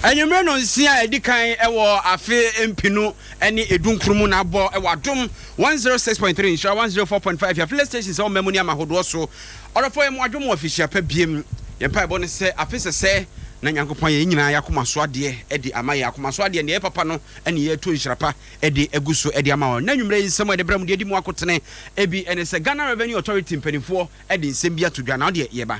Anwummere nnɔnsia a ɛdi kan wɔ afe mpenu ne edunkron mu na abɔ wɔ Adom 106.3, Nhyira 104.5, yɛn affiliate stations ɛwɔ mmamu ne amahodoɔ so. Ɔdɔfoɔ yɛn mo adwo mo afihyia pa biem. Yɛn mpaebɔ ne sɛ afe sɛsɛ na Nyankopɔn ayɛ yɛn nyinaa yɛn akoma so adeɛ de ama yɛn. Akoma so adeɛ, nea ɛyɛ papa no ne yɛreto nhyira pa de agu so de ama wɔn. Nnɛ anwummere yi nsɛm a yɛde brɛ mo deɛ edi mu akotene bi ne sɛ Ghana Revenue Authority mpanimfoɔ de nsɛm bi ato dwa na wo deɛ yɛba.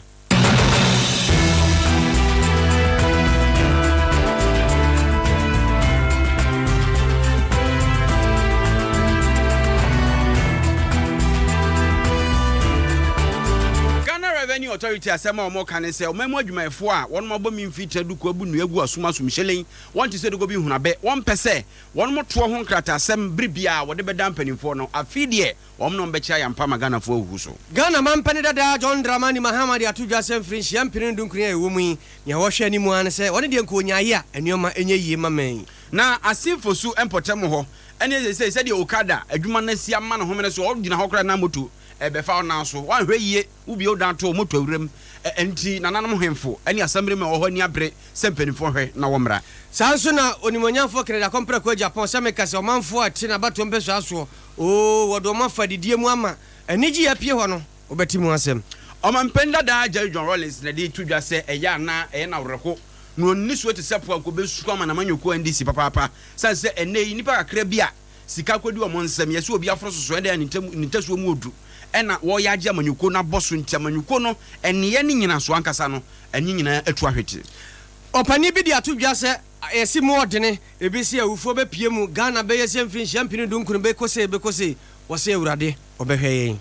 Ghana Revenue Authority asɛm a wɔka ne sɛ ɔman mu adwumayɛfoɔ a wɔnom abɔ me mfiri duku abu nnua agu asom asom hyelen wɔn te sɛ dogo bi hunu abɛ wɔmpɛ sɛ wɔnom toɔ ho nkrataasɛm bere biara wɔde bɛda mpanimfoɔ no afei deɛ Wɔn na wɔbɛkyɛ ayampa ama Ghanafoɔ ahuhu so. Ghana manpanin dada John Dramani Mahama de ato dwa sɛ mfirinhyia mpenu ne dunkron a yɛwɔ mu yi, nea wɔhwɛ anim ara ne sɛ wɔne deɛ nka ɔnyaeɛ a nneɛma nyɛ yie mma man yi. Na Asin Fosu mpɔtam hɔ ne seesei sɛdeɛ Okada adwuma no asi ama no homene so, ɔgyina hɔ koraa na moto rebɛfa wo nan so, woanhwɛ yie wobue wo dan to wo moto awuram. Ɛnti nananom hemfo ne asamire ma ɛwɔ hɔ ani abere sɛ mpanimfoɔ nhwɛ na wɔmmra. Saa nso na Onimuonyamfoɔ Kennedy Akompreko Agyapong sɛ meka sɛ ɔmanfoɔ a ɛte n'abatoɔ mpɛsoa soɔ Oo, wɔde wɔn afa adidie mu ama anigyeɛ apue hɔ no, wobɛte mu asɛm. Ɔmanpanin dada Jerry John Rawlings na de reto dwa sɛ ɛyɛ a na ɛyɛ no awerɛho na ɔnni soɔ te sɛ po a nka ɔbɛsu ama n'amanyɔkuo NDC papaapa sane sɛ ɛnnɛ yi nnipa kakra bi a sika akɔdi wɔn nsam yɛ sɛ obi aforo soso ɛdɛn a ne ntasuo mu ɔdu ɛna wɔreyɛ agye amanyɔkuo no abɔ so nti amanyɔkuo no nneyɛɛ ne nyinasoɔ ankasa no ɛne nyinaa atu ahwete. Ɔpanin bi de ato dwa sɛ Yɛse mu ɔdene, ebi se awufoɔ bɛpue mu, Ghana bɛyɛ sɛ mfirinhyia mpenu dunkron bɛkɔ sei bɛkɔ sei, wɔse Awurade ɔbɛhwɛ yɛn.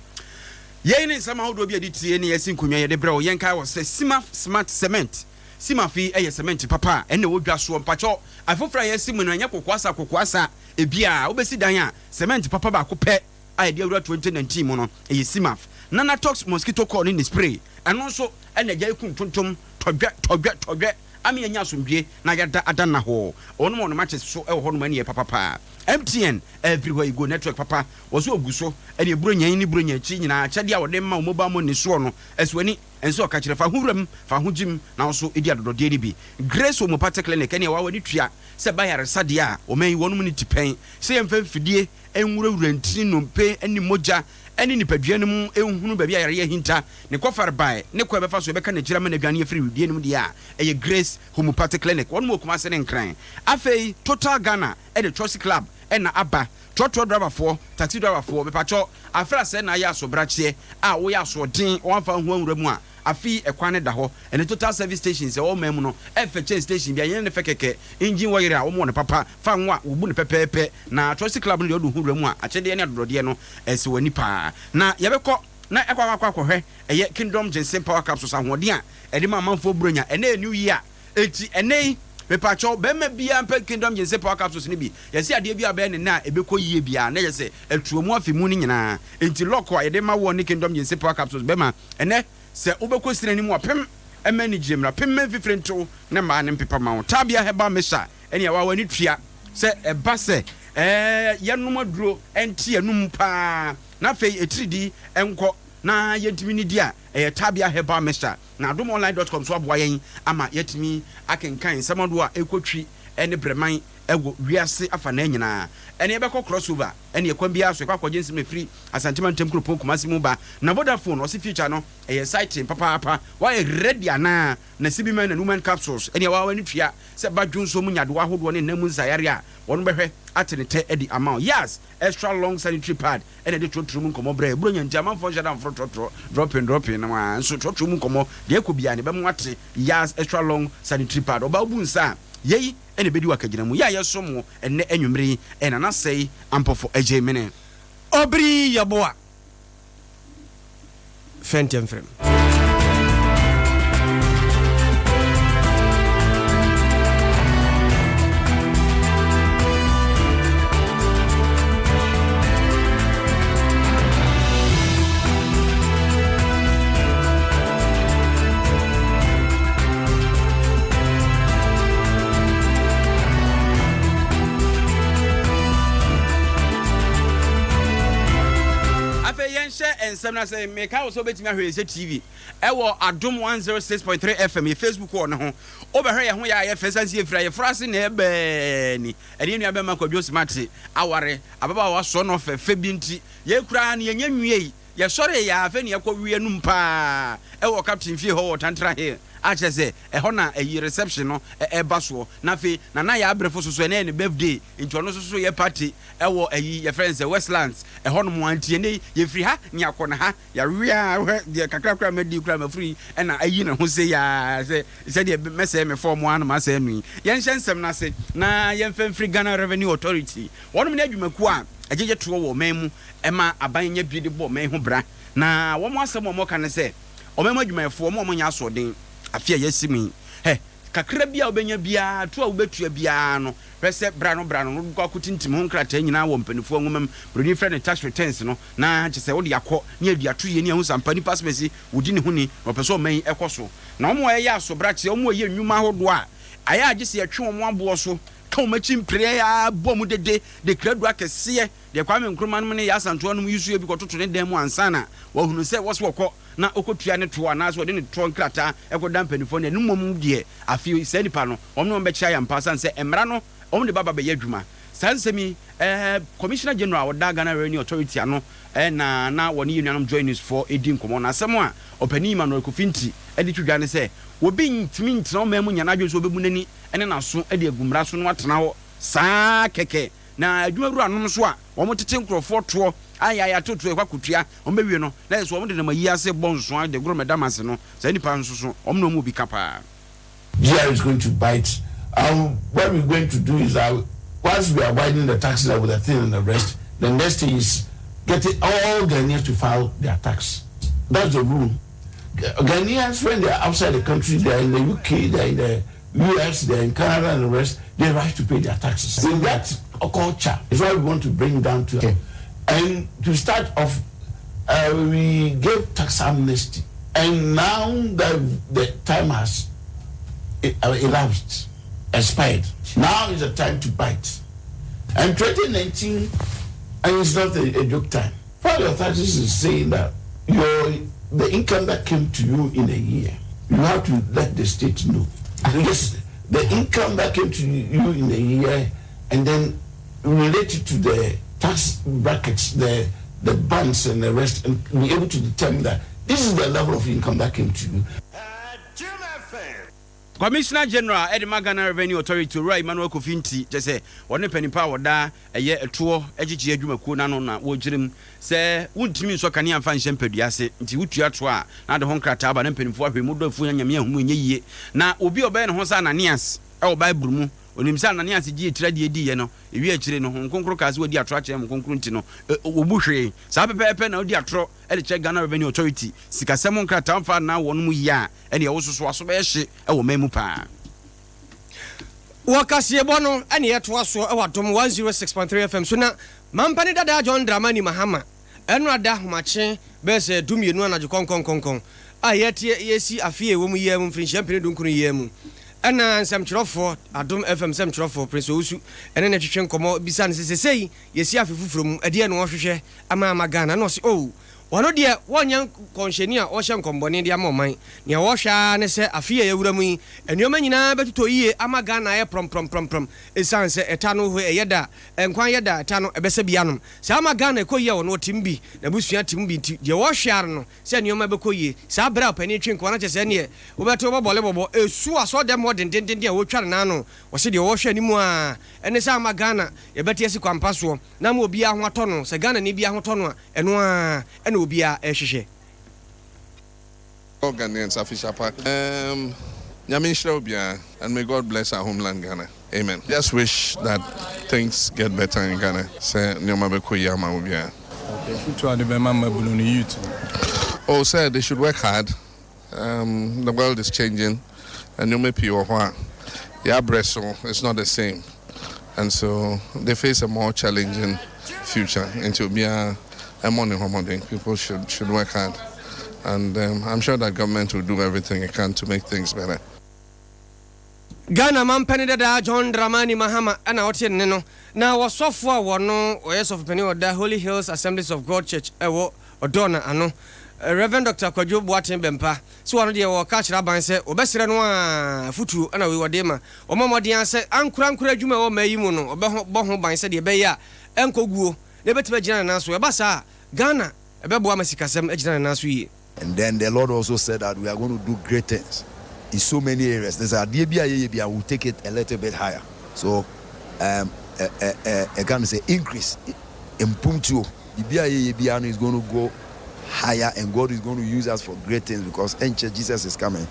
Yei ne nsɛm ahodoɔ bi a yɛde tie ne yɛasi nkonnwa yɛde brɛ wo. Yɛnkae wɔ sɛ Cimaf Smart Cement, Cimaf yi yɛ cement papa a ɛna ɛwɔ dwa soɔ. Mpakyɛw, afoforɔ a yɛasi mu no ɛnyɛ kokoasa kokoasa ebiara. Wobɛsi dan a, cement papa baako pɛ a yɛde awura 2019 mu no, ɛyɛ Cimaf. Nanatox Mosquito Coil ne ne spray, ɛno nso ɛna agyae ku ntontom, tɔdwɛ, tɔdwɛ, tɔdwɛ. Ama yɛanya asomdwie na yɛada ada nna hɔ. Wɔnom a wɔnom akyɛ so wɔ hɔnom ɛne yɛ papa paa. MTN everywhere you go network papa wɔ so ogu so ɛne Buronya yi ne Buronya akyi nyinaa akyɛdeɛ a wɔde ma wo mobile money soɔ no ɛso ani ɛnsɛ ɔkakyerɛ fa ho wuram fa ho gyim na wo so di adɔdɔdeɛ no bi. Grace Homeopathic Clinic ɛne ɛwɔ w'ani tua sɛ ɛba ayaresa deɛ a wɔn yi wɔnom ne tipɛn sɛ yɛmfa mfidie nwurawura ntini nnompe ne mogya ne nipadua no mu nhunu baabi a yareɛ ahinta, ne kɔfarebae, ne kwan a ɛbɛfa so yɛbɛka n'akyiri ama no adwane afiri wedeɛ no mu deɛ a, ɛyɛ Grace Homeopathic Clinic. Wɔnom wɔ Kumase ne Nkran. Afei Total Ghana de Trɔsi Club na aba. Trɔtrɔ driverfoɔ, taxi driverfoɔ, mepakyɛ afrɛ asɛɛ na ayɛ asobrakyeɛ a woyɛ asoɔden woamfa wo ho anwura mu a, Afe yi ɛkwan no da hɔ. Ɛne total service stations a ɛwɔ ɔman mu no ɛfɛ kyɛn station biara. Ɛnyɛ ne fɛ kɛkɛ. Engine wɔ yere a wɔwɔ no papa, fa ngo a wɔbu no pɛpɛɛpɛ. Na Trustee Club no deɛ wode wo ho wura mu a, akyɛdeɛ ne adodɔdeɛ no ɛsɛ w'ani paa. Na yɛbɛkɔ na ɛkɔ akɔ akɔhwɛ ɛyɛ Kingdom Ginseng Power Capsules ahoɔden a ɛde ma amanfoɔ Buronya. Ɛnnɛ yɛ New Year. Enti ɛnnɛ yi, mepaakyɛw, barima biara mpɛ Kingdom Ginseng Power Capsules no bi. Yɛse adeɛ biara a wobɛyɛ no nnɛ a ɛbɛkɔ yie biara, na kyerɛ sɛ atuo mu afe mu no nyinaa. Enti lock a yɛde ma woɔ ne Kingdom Ginseng Power Capsules bɛma Ɛnnɛ, sɛ wobɛkɔ sini anim a, pem mma anigyeɛ mmra, pem mma mfifire nto ne mmaa ne mpepa mma wo. Tabia Herbal Mixture ɛne ɛwɔ a w'ani tua sɛ ɛba sɛ ɛɛ yɛnom aduro ɛnte yɛn mu paa na afei atiridii nkɔ na yɛntumi nidi a, ɛyɛ Tabia Herbal Mixture. Na adomonline dot com nso aboa yɛn ama yɛatumi akenkan nsɛm ahodoɔ a ɛrekɔtwi ne brɛman wɔ wiase afanaa nyinaa. Ɛne yɛbɛkɔ crossover ɛne ɛkwan biara so yɛkɔ akɔgye nsɛm ɛfiri Asante mantam kuropɔn Kumasi mu ba. Na Vodafone ɔse future no ɛyɛ exciting papaapa. Woayɛ ready anaa? Na CB Men and Women capsules ɛne ɛwɔ w'ani tua sɛ ba dwonsɔ mu nyadewa ahodoɔ ne nna mu nsayare a wɔn bɛhwɛ ate ne tɛ adi ama wo. Yas extra long sanitary pad ɛna ɛde trɔtrɔ mu nkɔmmɔ brɛ Buronya nti amanfoɔ nhyɛ da mforo trɔtrɔ dropping dropping no ara nso trɔtrɔ mu nkɔmmɔ deɛ ɛkɔ biara no ɛbɛma woate Yas extra long sanitary pad. Ɔbaa wobu nsa a yei na ɛbɛdi wo akagyina mu. Yɛ a yɛsom wo ɛnnɛ anwummere yi, ɛyɛ Nana Sɛe Ampɔfo Agyei Mene. Obiri Yeboah Fɛntɛmfrɛm. Afei yɛnhyɛ. Nsɛm no ase. Mekae wo sɛ wobɛtumi ahwɛ yɛn sɛ TV ɛwɔ Adom 106.3 FM, yɛ Facebook wɔ no ho. Wobɛhwɛ yɛn ho yɛ a yɛ fɛ sane sɛ yɛfiri ayeforo ase na ɛbaa ni. Ɛne yɛn nua bɛma Kwadwo Smart aware ababaawa sɔnɔ fɛfɛ bi nti yɛn koraa no yɛnyɛ nwiei. Yɛsɔree yɛ a afei na yɛkɔ wia num paa ɛwɔ Captain fie hɔ wɔ Tantra Hill a kyerɛ sɛ ɛhɔ na ayi reception no ɛba soɔ. Na afei Nana Yaa Abrefo soso ɛnɛ yɛ ne birthday nti ɔno nso so yɛ party ɛwɔ ayi yɛfrɛ no sɛ Westlands ɛhɔ nom a nti ɛnɛ yi yɛfiri ha ne yɛakɔ na ha yɛawea wohwɛ deɛ kakra koraa madi koraa mafiri yi ɛna ayi ne ho sei aa sɛ sɛdeɛ mɛsɛe me fɔɔmo ara na masɛe no yi. Yɛnhyɛ nsɛm no ase na yɛmfa mfiri Ghana Revenue Authority wɔnom ne adwumakuo a ɛgyegye toɔ wɔ ɔman mu ɛma aban nya bi de bɔ ɔman ho bra. Na wɔn asɛm a wɔka ne sɛ, ɔman mu adwumayɛfoɔ, wɔn a wɔnyɛ asoɔden, afe a yɛasi mu yi, hɛ, kakra bi a wobɛnya biara, toɔ a wobɛtua biara no, hwɛ sɛ bra no bra no, wode kɔ akɔtintim ho nkrataa nyinaa wɔ mpanimfoɔ nwoma mu, buroni frɛ no tax returns no, na kyerɛ sɛ wode akɔ ne adi ato yie ne ahu sɛ ampa nipa asɛm asi, wɔdi ne ho ni, na wɔpɛ sɛ ɔman yi kɔ so. Na wɔn a wɔyɛ asobrakyeɛ, wɔn a wɔyɛ nnwuma ahodoɔ a ayɛ a gye sɛ yɛtwe wɔn aboɔ so, ka wɔn akyi mpereɛ ara, bɔ wɔn dede, de krado akɛseɛ Deɛ Kwame Nkrumah nom ne Yaa Asantewaa nom yi so yɛ bi kɔtoto ne dan mu ansa na wahunu sɛ wɔse wɔkɔ na ɔkɔtua ne toɔ anaasɛ ɔde ne toɔ nkrataa kɔda mpaninfoɔ no, ɛno mmom deɛ afei saa nipa no wɔn ne wɔn bɛkyɛ ayɛ ampa sane sɛ mmara no wɔn de ba ba bɛyɛ adwuma. Saa nsɛm yi eh, Commissioner General a ɔda Ghana Revenue Authority ano eh, na na wɔne yɛn nuanom Joy News foɔ redi nkɔmmɔ na asɛm a Ɔpanin Emmanuel Kofi Nti de to dwa ne sɛ obi ntumi ntena ɔman mu nya n'adwene sɛ ɔbɛbu n'ani ne n'aso de agu mmara so na watena hɔ saa kɛkɛ. Na adwuma wuranom nso a wɔtete nkurɔfoɔ toɔ ayɛ ayɛ atotoɔ ɛkɔ akɔtua, wɔbɛwie no, na ɛsɛ sɛ wɔde nam ayi ase bɔ nsoa de goro mmɛdam ase no, saa nnipa nso so, wɔn na wɔn mu bi ka paa. GR is going to bite and what we going to do is that once we are widening the tax level the thing and the rest the next thing is getting all Ghanaians to file their tax that's the rule Ghanaians when they are outside the country they are in the UK they are in the US they are in Canada and the rest they rush to pay their taxes in that culture is what we want to bring down to okay. and to start off uh, we gave tax amnesty and now that the time has uh, elapsed expired now is the time to bite and 2019 and it's not a, a joke time for your taxes is saying that your the income that came to you in a year you have to let the state know yes the income that came to you in a year and then relate it to the tax brackets, the the bands and the rest, and be able to determine that this is the level of income that came to you. Commissioner General de ma Ghana Revenue Authority Owura Emmanuel Kofi Nti kyerɛ sɛ wɔne mpanin pa a wɔda ɛyɛ ɛtoɔ gyegyeɛ adwumakuo no ano na wɔrekyerɛ mu sɛ wontumi nsɔ kanea mfa nhyɛ mpadua ase nti wotua toɔ a na ade ho nkrataa ba na mpanimfoɔ ahwɛ mu dɔ afuo nya Nyame ahunu ɛnyɛ yie na obi a ɔbɛyɛ ne ho sɛ Ananias wɔ Bible mu onim sɛ Ananias gyee tiri adeɛ diiɛ no ewie akyire no Honhom Kronkron kaa sɛ wadi atorɔ akyerɛ Honhom Kronkron nti no wɔbu hwee saa pɛpɛɛpɛ na wodi atorɔ de kyerɛ Ghana Revenue Authority sikasɛm ho nkrataa mfa nna wɔn mu yie a ɛneɛ wo nso so w'aso bɛyɛ hye wɔ man mu paa. Wɔ kaseɛbɔ no ne yɛtoa soɔ wɔ Adom 106.3 FM so na Mampane dadaa John Dramani Mahama ɛno ada ahomakye bɛyɛ sɛ du mmienu anadwo kɔnkɔnkɔnkɔn a yɛte yɛsi afe a ɛwɔ mu yi ara mu mfirinhyia mpene dunkron yi ara mu ɛna nsɛmtwerɛfoɔ Adom FM nsɛmtwerɛfoɔ Prince Owusu ɛne no twetwe nkɔmmɔ bisa no sɛ sesei yɛsi afe foforɔ mu ɛdeɛn na ɔhwehwɛ ama ama Ghana na ɔse oh Wɔn deɛ, wɔnyɛ nkɔnhyɛni a ɔrehyɛ nkɔmmɔne de ama ɔman. Nea wɔhwɛ ara ne sɛ afe yi a yɛawura mu yi, nneɛma nyinaa bɛtotɔ yie ama Ghana ayɛ prɔmprɔmprɔmprɔm. Esiane sɛ ɛta no hɔ yɛ da a, nkwan yɛ da a, ɛta no, ɛbɛsɛ bi anom. Saa ama Ghana ɛkɔ yie a ɔno ɔte mu bi, n'abusua te mu bi nti, deɛ wɔhwɛ ara no sɛ nneɛma bɛkɔ yie. Saa berɛ a ɔpanin twe nkoa no kyerɛ sɛ ɛnneɛ wobɛte wobɛbɔle bɔbɔ, ɛsu asɔɔdɛm hɔ dendendenden a wɔretwa ne nan ano. Wɔse deɛ wɔhwɛ anim ara ne sɛ ama Ghana yɛbɛte asi kwampa soɔ na ama obiara ho atɔ no. Sɛ Ghanani biara ho tɔ no a, Ɛno ara na obiara rehwehwɛ. All Ghanaians afehyia pa um Nyame nhyira obiara and may God bless our homeland Ghana amen just wish that things get better in Ghana sɛ nneɛma bɛkɔ yie ama obiara. Okay, afutuo a wode bɛma mmabunu no, youth no? Oh sɛ they should work hard um the world is changing nneɛma pii wɔ hɔ a yɛabrɛ so it's not the same and so they face a more challenging future nti obiara ɛmmɔ ne ho mmɔden people should should work hard and um, I'm sure that government will do everything it can to make things better. Ghana manpanin dadaa John Dramani Mahama na ɔte nne no, na ɔsɔfo a wɔno ɔyɛ sɔfopanin a ɔda Holy Hills Assemblies of God Church ɛwɔ. Ɔdɔɔ na ano. Rev. Dɔkta Kwadwo Boateng Bɛmpa sɛ ɔno deɛ ɔreka akyerɛ aban sɛ wɔbɛsrɛ no ara afotuo na wei wɔde rema. Wɔmmɔ mmɔden ara sɛ ankorankoro adwuma a ɛwɔ ɔman yi mu no wɔbɛbɔ ho ban sɛdeɛ ɛbɛyɛ a ɛnkɔ guo na ɛbɛtumi agyina ne nan so. Ɛba saa a, Ghana ɛbɛboa ma sikasɛm agyina ne nan so yie. And then the Lord also said that we are going to do great things in so many areas. Ne sɛ adeɛ bi a yɛyɛ bi a we take it a little bit higher. So um, ɛka no sɛ increase, mpomtuo, biribi a yɛyɛ biara no is going to go higher and God is going to use us for great things because ɛnkyɛ Jesus is coming.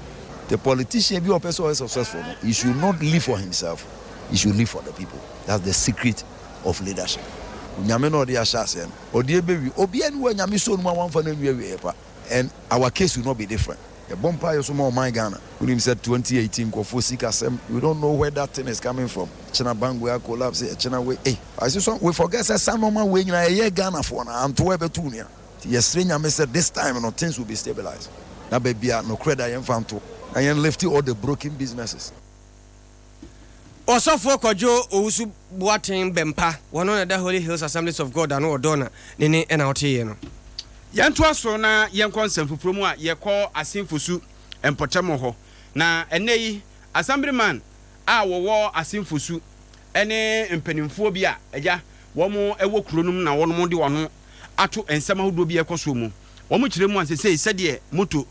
The politician bi a ɔpɛ sɛ ɔyɛ successful no, he should not live for himself, he should live for the people. That's the secret of leadership. Onyame na ɔde ahyɛ aseɛ no, ɔde ɛbɛwie. Obiara ni hɔ a Nyame sɔɔ no mu a wamfa no anwie awieɛ pa. And our case will not be different. Yɛbɔ mpaeɛ so ma ɔman Ghana. Wonim sɛ 2018 nkurɔfoɔ sikasɛm, we don't know where that thing is coming from. Ɛkyena bank wei a collapse, ɛkyena wei, ei. I see some, we forget sɛ saa nnoɔma wei nyinaa ɛyɛ Ghanafoɔ no, antoa ɛbɛto wo nua. Nti yɛsrɛ Nyame sɛ this time no things will be stabilized. Na baabi a nokorɛ da yɛmfa nto, na yɛn lift all the broken businesses. Ɔsɔfoɔ Kwadwo Owusu Boateng Bɛmpa, wɔno na ɛda Holy Hills Assemblies of God ano wɔ Dɔna ne ne na woteeɛ no. Yɛntoa so na yɛnkɔ nsɛm foforɔ mu a yɛkɔ Asin Fosu mpɔtam hɔ. Na ɛnnɛ yi, Assemblyman a wɔwɔ Asin Fosu ne mpanimfoɔ bi a agya wɔn wɔ kuro no mu na wɔn de wɔn ano ato nsɛm ahodoɔ bi a ɛrekɔ soɔ mu. Wɔkyerɛ mu a sesei sɛdeɛ moto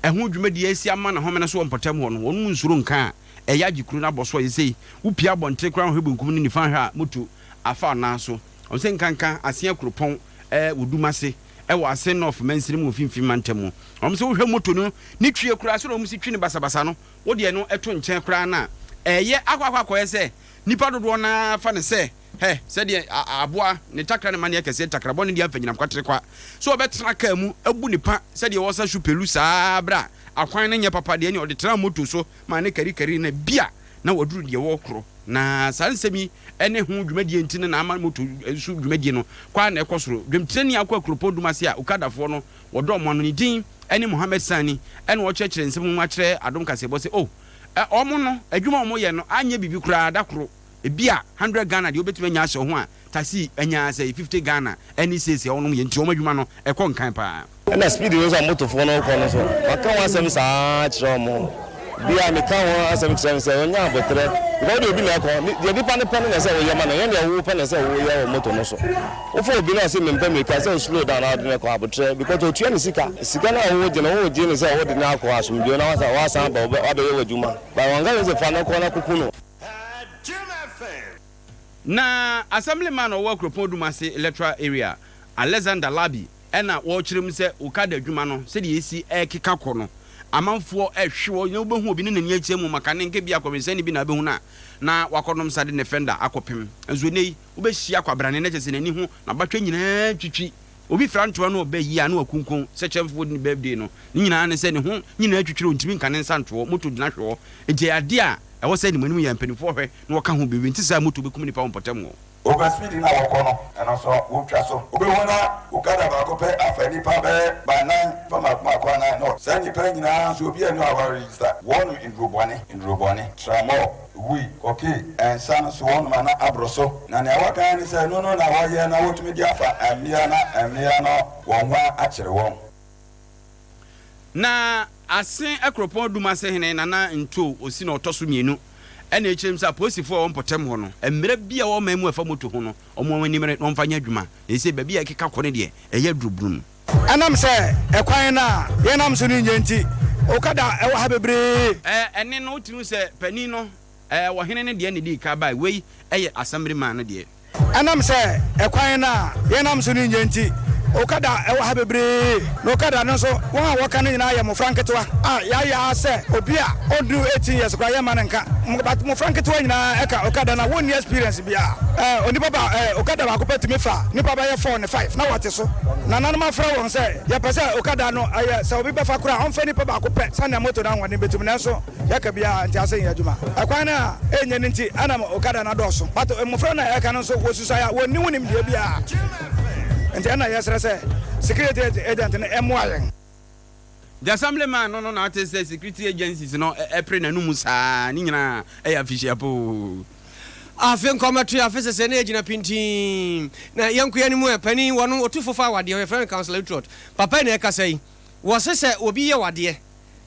ɛho dwumadie asi ama n'ahomene so wɔ mpɔtam hɔ no, wɔn nsuro nka a ɛyɛ agye kuro no abɔ so a sesei wopue abɔntene koraa hwɛ benkum ne nifa hwɛ a moto afa ɔnan so. Wɔn sɛ nkanka Asen Akuropɔn wɔ Dumase wɔ Asen North mansini mu wɔ Mfimfini mantam mu. Wɔn sɛ wohwɛ moto no ne twie koraa sɛdeɛ wɔn si twi no basabasa no wodeɛ no to nkyɛn koraa no a ɛyɛ akɔ akɔ akɔyɛ sɛ nnipa dodoɔ no ara fa no sɛ Hɛ, sɛdeɛ a, aboa, ne takra ne maneɛ kɛseɛ, takra bɔne deɛ amfa nyinam kwatere kwa, sɛ ɔbɛtena kaa mu abu ne pa sɛdeɛ wɔsa su pelu saa ara berɛ a akwan no nyɛ papa deɛ, ɛnneɛ ɔde tenaa moto so maa ne karikari na bi a na waduru deɛ wɔrekorɔ. Na saa nsɛm yi ne ho dwumadie nti no na ama moto so dwumadie no kɔ ara na ɛkɔ soro. Dwamtirani a ɔkɔ Akuropɔn Dum ase a Okadafoɔ no wɔdɔɔ mo ano, ne din ne Mohammed Sani, ɛna ɔrekyerɛkyerɛ nsɛm mu akyerɛ Adom Kaseɛbɔ sɛ, Oh, wɔn no, adwuma a wɔyɛ no anyɛ biribi koraa da koro. Ebia hundred Ghana deɛ wobɛtumi anya ahyɛ wo ho a taxi anya sɛ fifty Ghana ɛne seesei a wɔnom yɛ nti wɔn adwuma no ɛkɔ nkan paa. Ɛna speed no nso a motofoɔ no rekɔ no nso maka ho asɛm saa ara kyerɛ wɔn. Bia meka ho asɛm kyerɛ no sɛ ɔnya aboterɛ because wode obi na ɛkɔ, deɛ nipa no pɛ no na ɛsɛ woyɛ ma no ɛnyɛ deɛ wo pɛ na ɛsɛ woyɛ wɔ moto no so. Wofa obi na ɔse mempɛ mirika sɛ wo slow down na wode no kɔ aboterɛ because ɔtua ne sika. Sika no a wogye no wogye no sɛ wode no akɔ asomdwoeɛ na wasan aba wabɛyɛ w'adwuma but wanka sɛ fa no kɔ na kɔku no. Na Assemblyman a ɔwɔ Akuropɔn Odum ase Electoral Area, Alexander Larbi na ɔrekyerɛ mu sɛ Okada adwuma no sɛdeɛ ɛsi rekeka kɔ no, amanfoɔ rehwe hɔ na wobɛhu obi ne n'ani akyia mu maka ne nka bi akɔwensani bi na abɛhu no a na wakɔnom nsa de ne fɛnda akɔpem. Nso ɛnnɛ yi wobɛhyia kwabrane na kyerɛ sɛ n'ani ho n'abatwɛ nyinaa twitwi. Obi fira ntoa na ɔba yie a na wakunkun sɛ kyɛmfoɔ di ne birthday no, ne nyinaa ne sɛ ne ho nyinaa twitwiri ɔntumi nka ne nsa ntoɔ, moto gyina hwe hɔ. Enti ɛyɛ adeɛ a ɛwɔ sɛ animanim yɛ mpanimfoɔ hwɛ na wɔka ho biribi, nte saa a moto bɛkum nnipa wɔ mpɔtam hɔ. Over speed no a wɔkɔ no, ɛno nso wotwa so. Wobɛhu na okada baako pɛ afa nnipa bɛyɛ baanan fa mmaako mmaako anan na saa nnipa yi nyinaa nso obiara nni hɔ a wɔaregister wɔnom nnuro bɔne, nnuro bɔne, tramol, wui, koke, nsa no so wɔnom ana aboro so. Na nea wɔka ara ne sɛ ɛno no na wɔyɛ na wɔtumi de afa mmea na mmea no wɔn ho akyere wɔn. Na Asen Akuropɔn Dumase hene Nana Ntoo Osi na ɔtɔ so mienu na ɛkyerɛ mu sɛ apolisifoɔ a ɛwɔ mpɔtam hɔ no, mmara bi a ɛwɔ ɔman mu a ɛfa moto ho no, wɔn ani mmere na wɔmfa nyɛ adwuma. Na seesei baabi a ɛkeka kɔ no deɛ, ɛyɛ aduro bunu. Ɛnam sɛ ɛkwan no a yɛnam so no nyɛ nti, okada wɔ ha bebree. Ɛnne no, wotumi hu sɛ panin no, ɔhene no deɛ na edii kan bae. Wei yɛ assemblyman no deɛ. Ɛnam sɛ ɛkwan no a yɛnam so no nyɛ nti, okada wɔ ha bebree. Na okada no nso, wɔn a wɔka no nyinaa yɛ mmofra nketewa a yɛayɛ ara sɛ obi a ɔnnuru 18 years koraa yɛmma no nka. But mmofra nketewa nyinaa ka okada no a wɔnni experience biara. Onipa ba okada baako pɛ tumi fa nnipa bɛyɛ four ne five na wɔte so. Nananom afrɛ wɔn sɛ yɛpɛ sɛ okada no ɛyɛ sɛ obi bɛfa koraa a ɔmfa nipa baako pɛ sɛnea moto no ahoɔden bɛtumi nanso yɛka biara ntease nyɛ adwuma. Ɛkwan no a ɛnyɛ no nti ɛna okada no adɔɔso but mmofra no a ɛka no nso wɔsusuae a wɔnni ho nimdeɛ biara nti ɛna yɛsrɛ sɛ security agent no mmoa yɛn. The Assemblyman no no na ate sɛ security agencies no pere n'anomu saa, ne nyinaa yɛ afihyia poo. Afe nkɔmmɛtoe afe sɛsɛɛ na yɛgyina pintinn na yɛnkɔ yɛn anim ɛ. Panin, wɔno, ɔtu fo fa awadeɛ ho, yɛfrɛ no Councillor Utrot. Papa yi na ɛkasa yi. Wɔse sɛ obi yɛ wo adeɛ,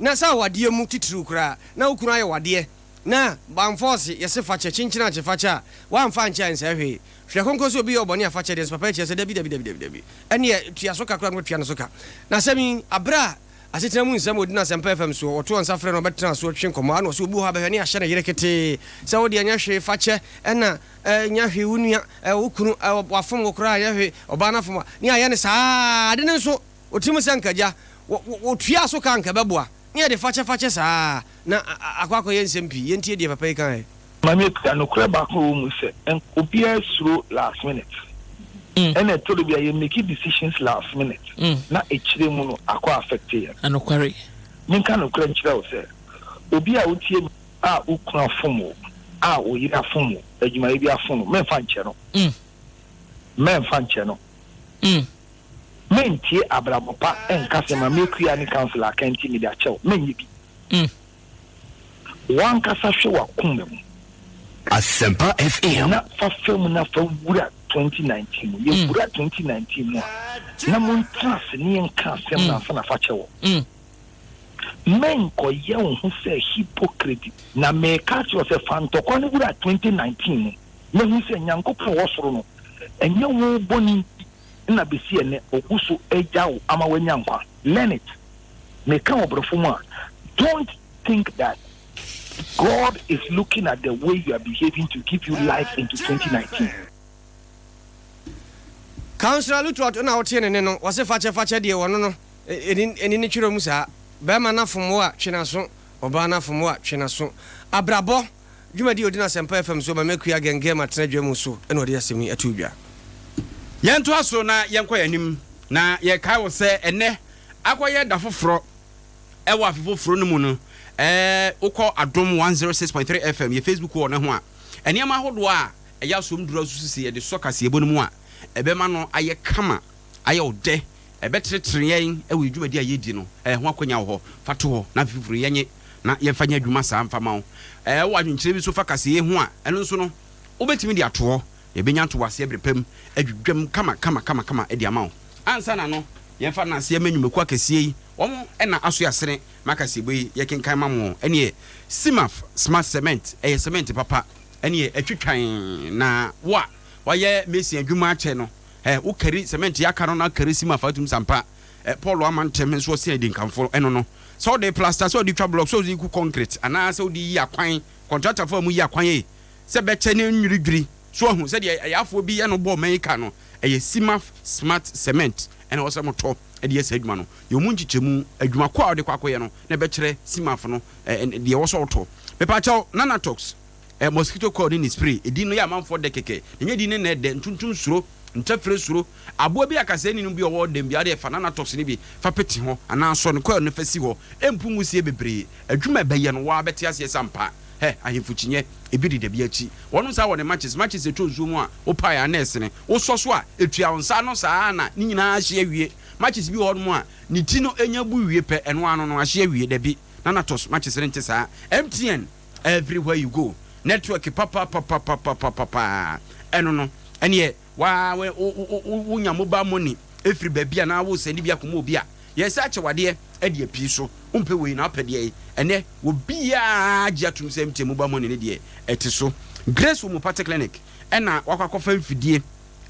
na sɛ awadeɛ mu titiriw koraa, na wo kunu ayɛ wo adeɛ, na banfɔɔse, yɛse fakyɛ, kyenkyen akye fakyɛ a, woamfa ankyɛ a ɛnsɛe hwee. Hwɛ kronkron sɛ obi yɛ wo bɔne a fakyɛ deɛ, nso papa yi kyerɛ sɛ dabi dabi dabi dabi dabi, ɛnneɛ tua so ka koraa na watua ne so ka. Na asɛm yi, aberɛ a Asetena mu nsɛm a odi no Asɛmpa FM soɔ, wɔto nsa frɛ no ɔbɛtena so twe nkɔmmɔ a na ɔse obi wɔ hɔ a bɛhwɛ ne ahyɛ ne yere ketee sɛ wo deɛ nyɛ hwee fa kyɛ ɛna nyɛ hwee wo nua wo kunu wafom wo koraa nyɛ hwee ɔbaa no afom a ne ayɛ no saa ade no nso ɔtirim sɛ nka gya wɔtua so ka nka ɛbɛboa ne yɛde fakyɛ fakyɛ saa na akɔ akɔyɛ nsɛm pii yɛntie deɛ papa yi kaeɛ. Maame Akua, nokorɛ baako a ɛwɔ mu sɛ, obiara suro last minute. Ɛna ɛtɔ da bi a yɛ make decisions last minute na akyire mu no akɔ affect yɛn. Nokware. Menka nokorɛ nkyerɛ wo sɛ, obi a wotie me a wo kunu afom wo, a wo yere afom wo, adwumayɛ bi afom wo, mɛmfa nkyɛ no. Mɛmfa nkyɛ no. Mentie abrabɔ pa nka sɛ Maame Akua ne council aka nti mede akyɛ wo. Mɛnyɛ bi. W'ankasa hwɛ w'akoma mu. Asempa FM. Na fa fa mu na fa wura 2019 mu. Yɛwura 2019 mu a, na montena ase ne yɛnka asɛm no ansa na fa kyɛ wɔ. Menkɔyɛ wo ho sɛ hypocrite. Na meka akyerɛ wo sɛ fa ntɔkwa no wura 2019 mu na hu sɛ Nyankopɔn a ɔwɔ soro no, ɛnyɛ wo bɔne nti na besi ɛnnɛ ɔgu so agya wo ama woanya nkwa. Learn it. Meka wɔ borɔfo mu a, don't think that God is looking at the way you are behaving to give you life into 2019. Councillor Lutrot na wotee ne nne no, wɔse fakyɛ fakyɛ deɛ wɔno no ɛni ne twerɛ mu saa. Barima no afom wo a, twe n'aso, ɔbaa no afom wo a, twe n'aso. Abrabɔ dwumadi a ɔdi no Asɛmpa FM so, Mame Akua Gɛngɛm atena dwa mu so na ɔde asɛm yi ato dwa. Yɛntoa so na yɛnkɔ yɛn anim, na yɛkae wo sɛ ɛnnɛ akɔyɛ da foforɔ wɔ afe foforɔ no mu no, wokɔ Adom 106.3 FM, yɛ Facebook wɔ no ho a, nneɛma ahodoɔ a ɛyɛ asomduro nso sisi yɛde sɔ kaseɛbɔ no mu a, ɛbɛma no ayɛ kama, ayɛ wo dɛ, ɛbɛteretere yɛn wɔ yɛn dwumadi a yɛdi no ho akwanya wɔ hɔ. Fa to hɔ na afe foforɔ yi yɛnye na yɛmfa nyɛ adwuma saa mfa ma wo. Wowɔ adwenkyerɛ bi nso fa kaseɛ ho a, ɛno nso no, wobɛtumi de ato hɔ. Yɛbɛnya ntoboaseɛ berɛ pa mu adwidwam kama kama kama kama de ama wo. Ansa na no, yɛmfa nnaseɛ mma nnwumakuo akɛseɛ yi, wɔn na asoɛ asene ma kaseɛbɔ yi yɛkenkan ma mo. Ɛneɛ Cimaf Smart Cement, ɛyɛ cement papa, ɛneɛ ɛtwitwan na wo a wayɛ mason adwuma akyɛ no, ɛ, wo kari cement yi aka no na kari Cimaf atum sampa. Ɛ, Paul ama ntɛm nso ɔse adinkamfo, ɛno no, sɛ wode plaster, sɛ wode twa block, sɛ wode gu concrete, anaa sɛ wode yi akwan, kɔntratafoɔ a wɔyi akwan ei, sɛ bɛkyɛ ne nnwiridwiri. So wahu sɛdeɛ ayafoɔ bi yɛ no bɔ ɔman yi ka no? Ɛyɛ Cimaf Smart Cement na ɛwɔ sɛ motɔ de yɛ saa adwuma no. Yɛwɔ mu nkyekyɛmu, adwuma ko a wode kɔ akɔyɛ no na ɛbɛkyerɛ Cimaf no deɛ ɛwɔ sɛ wotɔ. Mepakyɛw, Nanatox, mosquito coil ne ne spray, edin no yɛ amanfoɔ dɛ kɛkɛ, na ɛnyɛ din no na ɛdɛ, ntontom suro, ntɛfrɛ suro, aboa bi a kasaani no bi a ɔwɔ dɛm biara deɛ fa Nanatox no bi fa pete ho anaa sɔ ne coil no fa si hɔ, ɛmpu nwusie bebree, adwuma a ɛbɛyɛ no wo ara bɛte aseɛ sɛ ampa. Hɛ, ahemfo kyinyɛ, ebi deda bi akyi. Wɔnom saa wɔ ne matches, matches ɛtɔ nsuo mu a, wopae a na ɛsene. Wosɔ so a, ɛtua wo nsa ano saa ara na ne nyinaa ahye awie. Matches bi wɔ hɔnom a, ne ti no nya bu wie pɛ, ɛno ara no no, ahye awie. Dabi, Nanatos matches no nte saa. MTN, everywhere you go. Network papapapapapapapaa, ɛno no, ɛneɛ waa wo, wo, wo, wonya mobile money ɛfiri baabi a na wo sɛnde bi akɔma obi a, Yɛn sɛ akyɛ wadeɛ de apii so. Wompɛ wei na wopɛ deɛ yi. Ɛnɛ obiara gye atom sɛ MTN mobile money no deɛ ɛte so. Grace Homeopathic Clinic ɛna wakɔ akɔfa mfidie